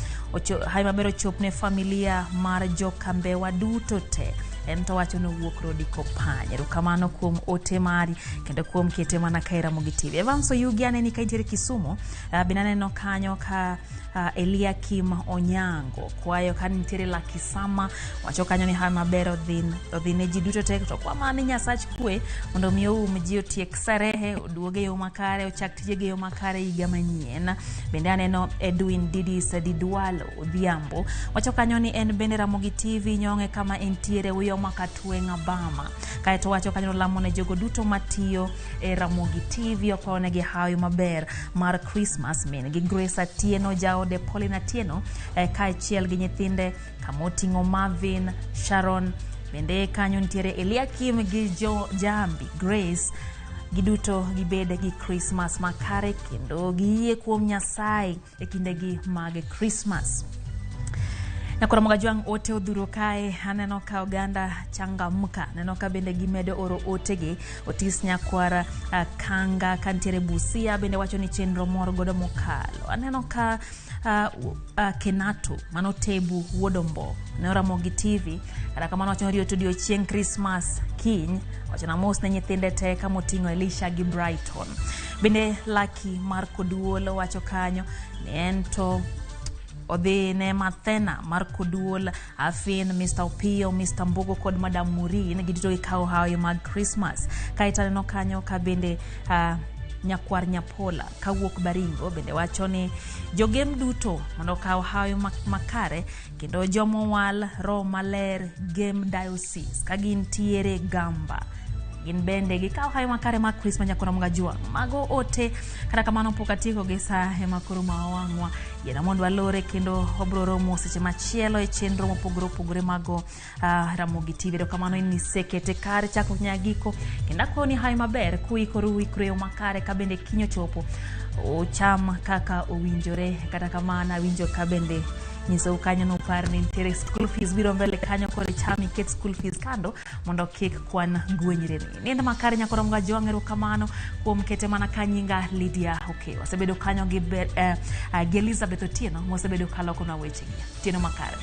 hawi maber ochop ne familia mar Jokambewa duto te. En to wacho ni owuok Rodi Kopany. Erokamano kuom ote mari kendo kuom kete mana ka e Ramogi TV. Evans Oyugi aneni ka intiere Kisumu. Bende aneno kanyo ka Eliakim Onyango kwayo ka nitiere Lakisama wacho kanyo ni hawi maber odhi ne ji duto te to kwa mani Nyasach kwe mondo mi oum ji otiek sarehe oduog e yo makare ochak tijegi e yo makare higa manyien. Bende aneno Edwin Didis Didwalo Odhiambo wacho kanyo ni en bende Ramogi TV nyong'e kama entiere wiyo makatweng'a bama. Kaeto wacho kanyo lamo ne jogo duto matiyo e Ramogi TV okwayonegi hawi maber mar Christmas. Min gi Grace Atieno, jaode Pauline Atieno kaachiel gi nyithinde kamoting'o Marvin, Sharon, bende kanyo nitiere Eliakim gi jo Jambi Grace. Giduto gibed gi Christmas makare kendo giyie kuom Nyasaye e kindegi mag Christmas. Nyakoro Mogajwang' ote odhuro kae aneno ka oganda changamka, aneno ka bende gimedo oro otegi. Otis Nyakwar Kanga kantiere Busia bende wacho ni chenro mor godo mokalo. Aneno ka Kenato mano Tebu Wuodombo ne Ramogi TV kata kamano wacho ni orito odiochieng' Christmas kiny, wacho na mos ne nyithinde te kamoting'o Elisha gi Brighton. Bende Lucky mar Koduol wacho kanyo ni en to odhi ne Mathena mar Koduol, Afin, Mr. Opiyo, Mr. Mbogo kod Madam Murin giduto gikawo hawi mag Christmas. Kaeto aneno kanyo ka bende Nyakwar Nyapola kawuok Baringo bende wacho ni jogem duto mondo okaw hawi makare kendo jomowal Roho Maler Gem Diocese ka gintiere Gamba gin bende gikawo hawi makare mag Christmas. Nyakoro Mogajwang' mago ote. Kata kamano pok atieko gi sa ema koro ma wang'wa yiena mondo walore kendo wabro romo seche machielo e chenro mopogore opogore mago Ramogi TV. Erokamano in nisekete kar chakruok nyaka giko kendo akwayo ni hawi maber kuikoru uikre yo makare ka bende kiny ochopo ucham kaka owinjore. Kata kamano awinjo ka bende nyisou kanyo nupar ni nitiere school fees biro mbele kanyo, koro icham iket school fees kando mondo kik kwan gwenyreni. Nind makare Nyakoro Mogajwang', erokamano kuom kete mana ka nyinga Lydia Okeyo. Wasebedo kanyo gi Elizabeth Otieno mosebedo kalokonwa wechegi. Otieno makare.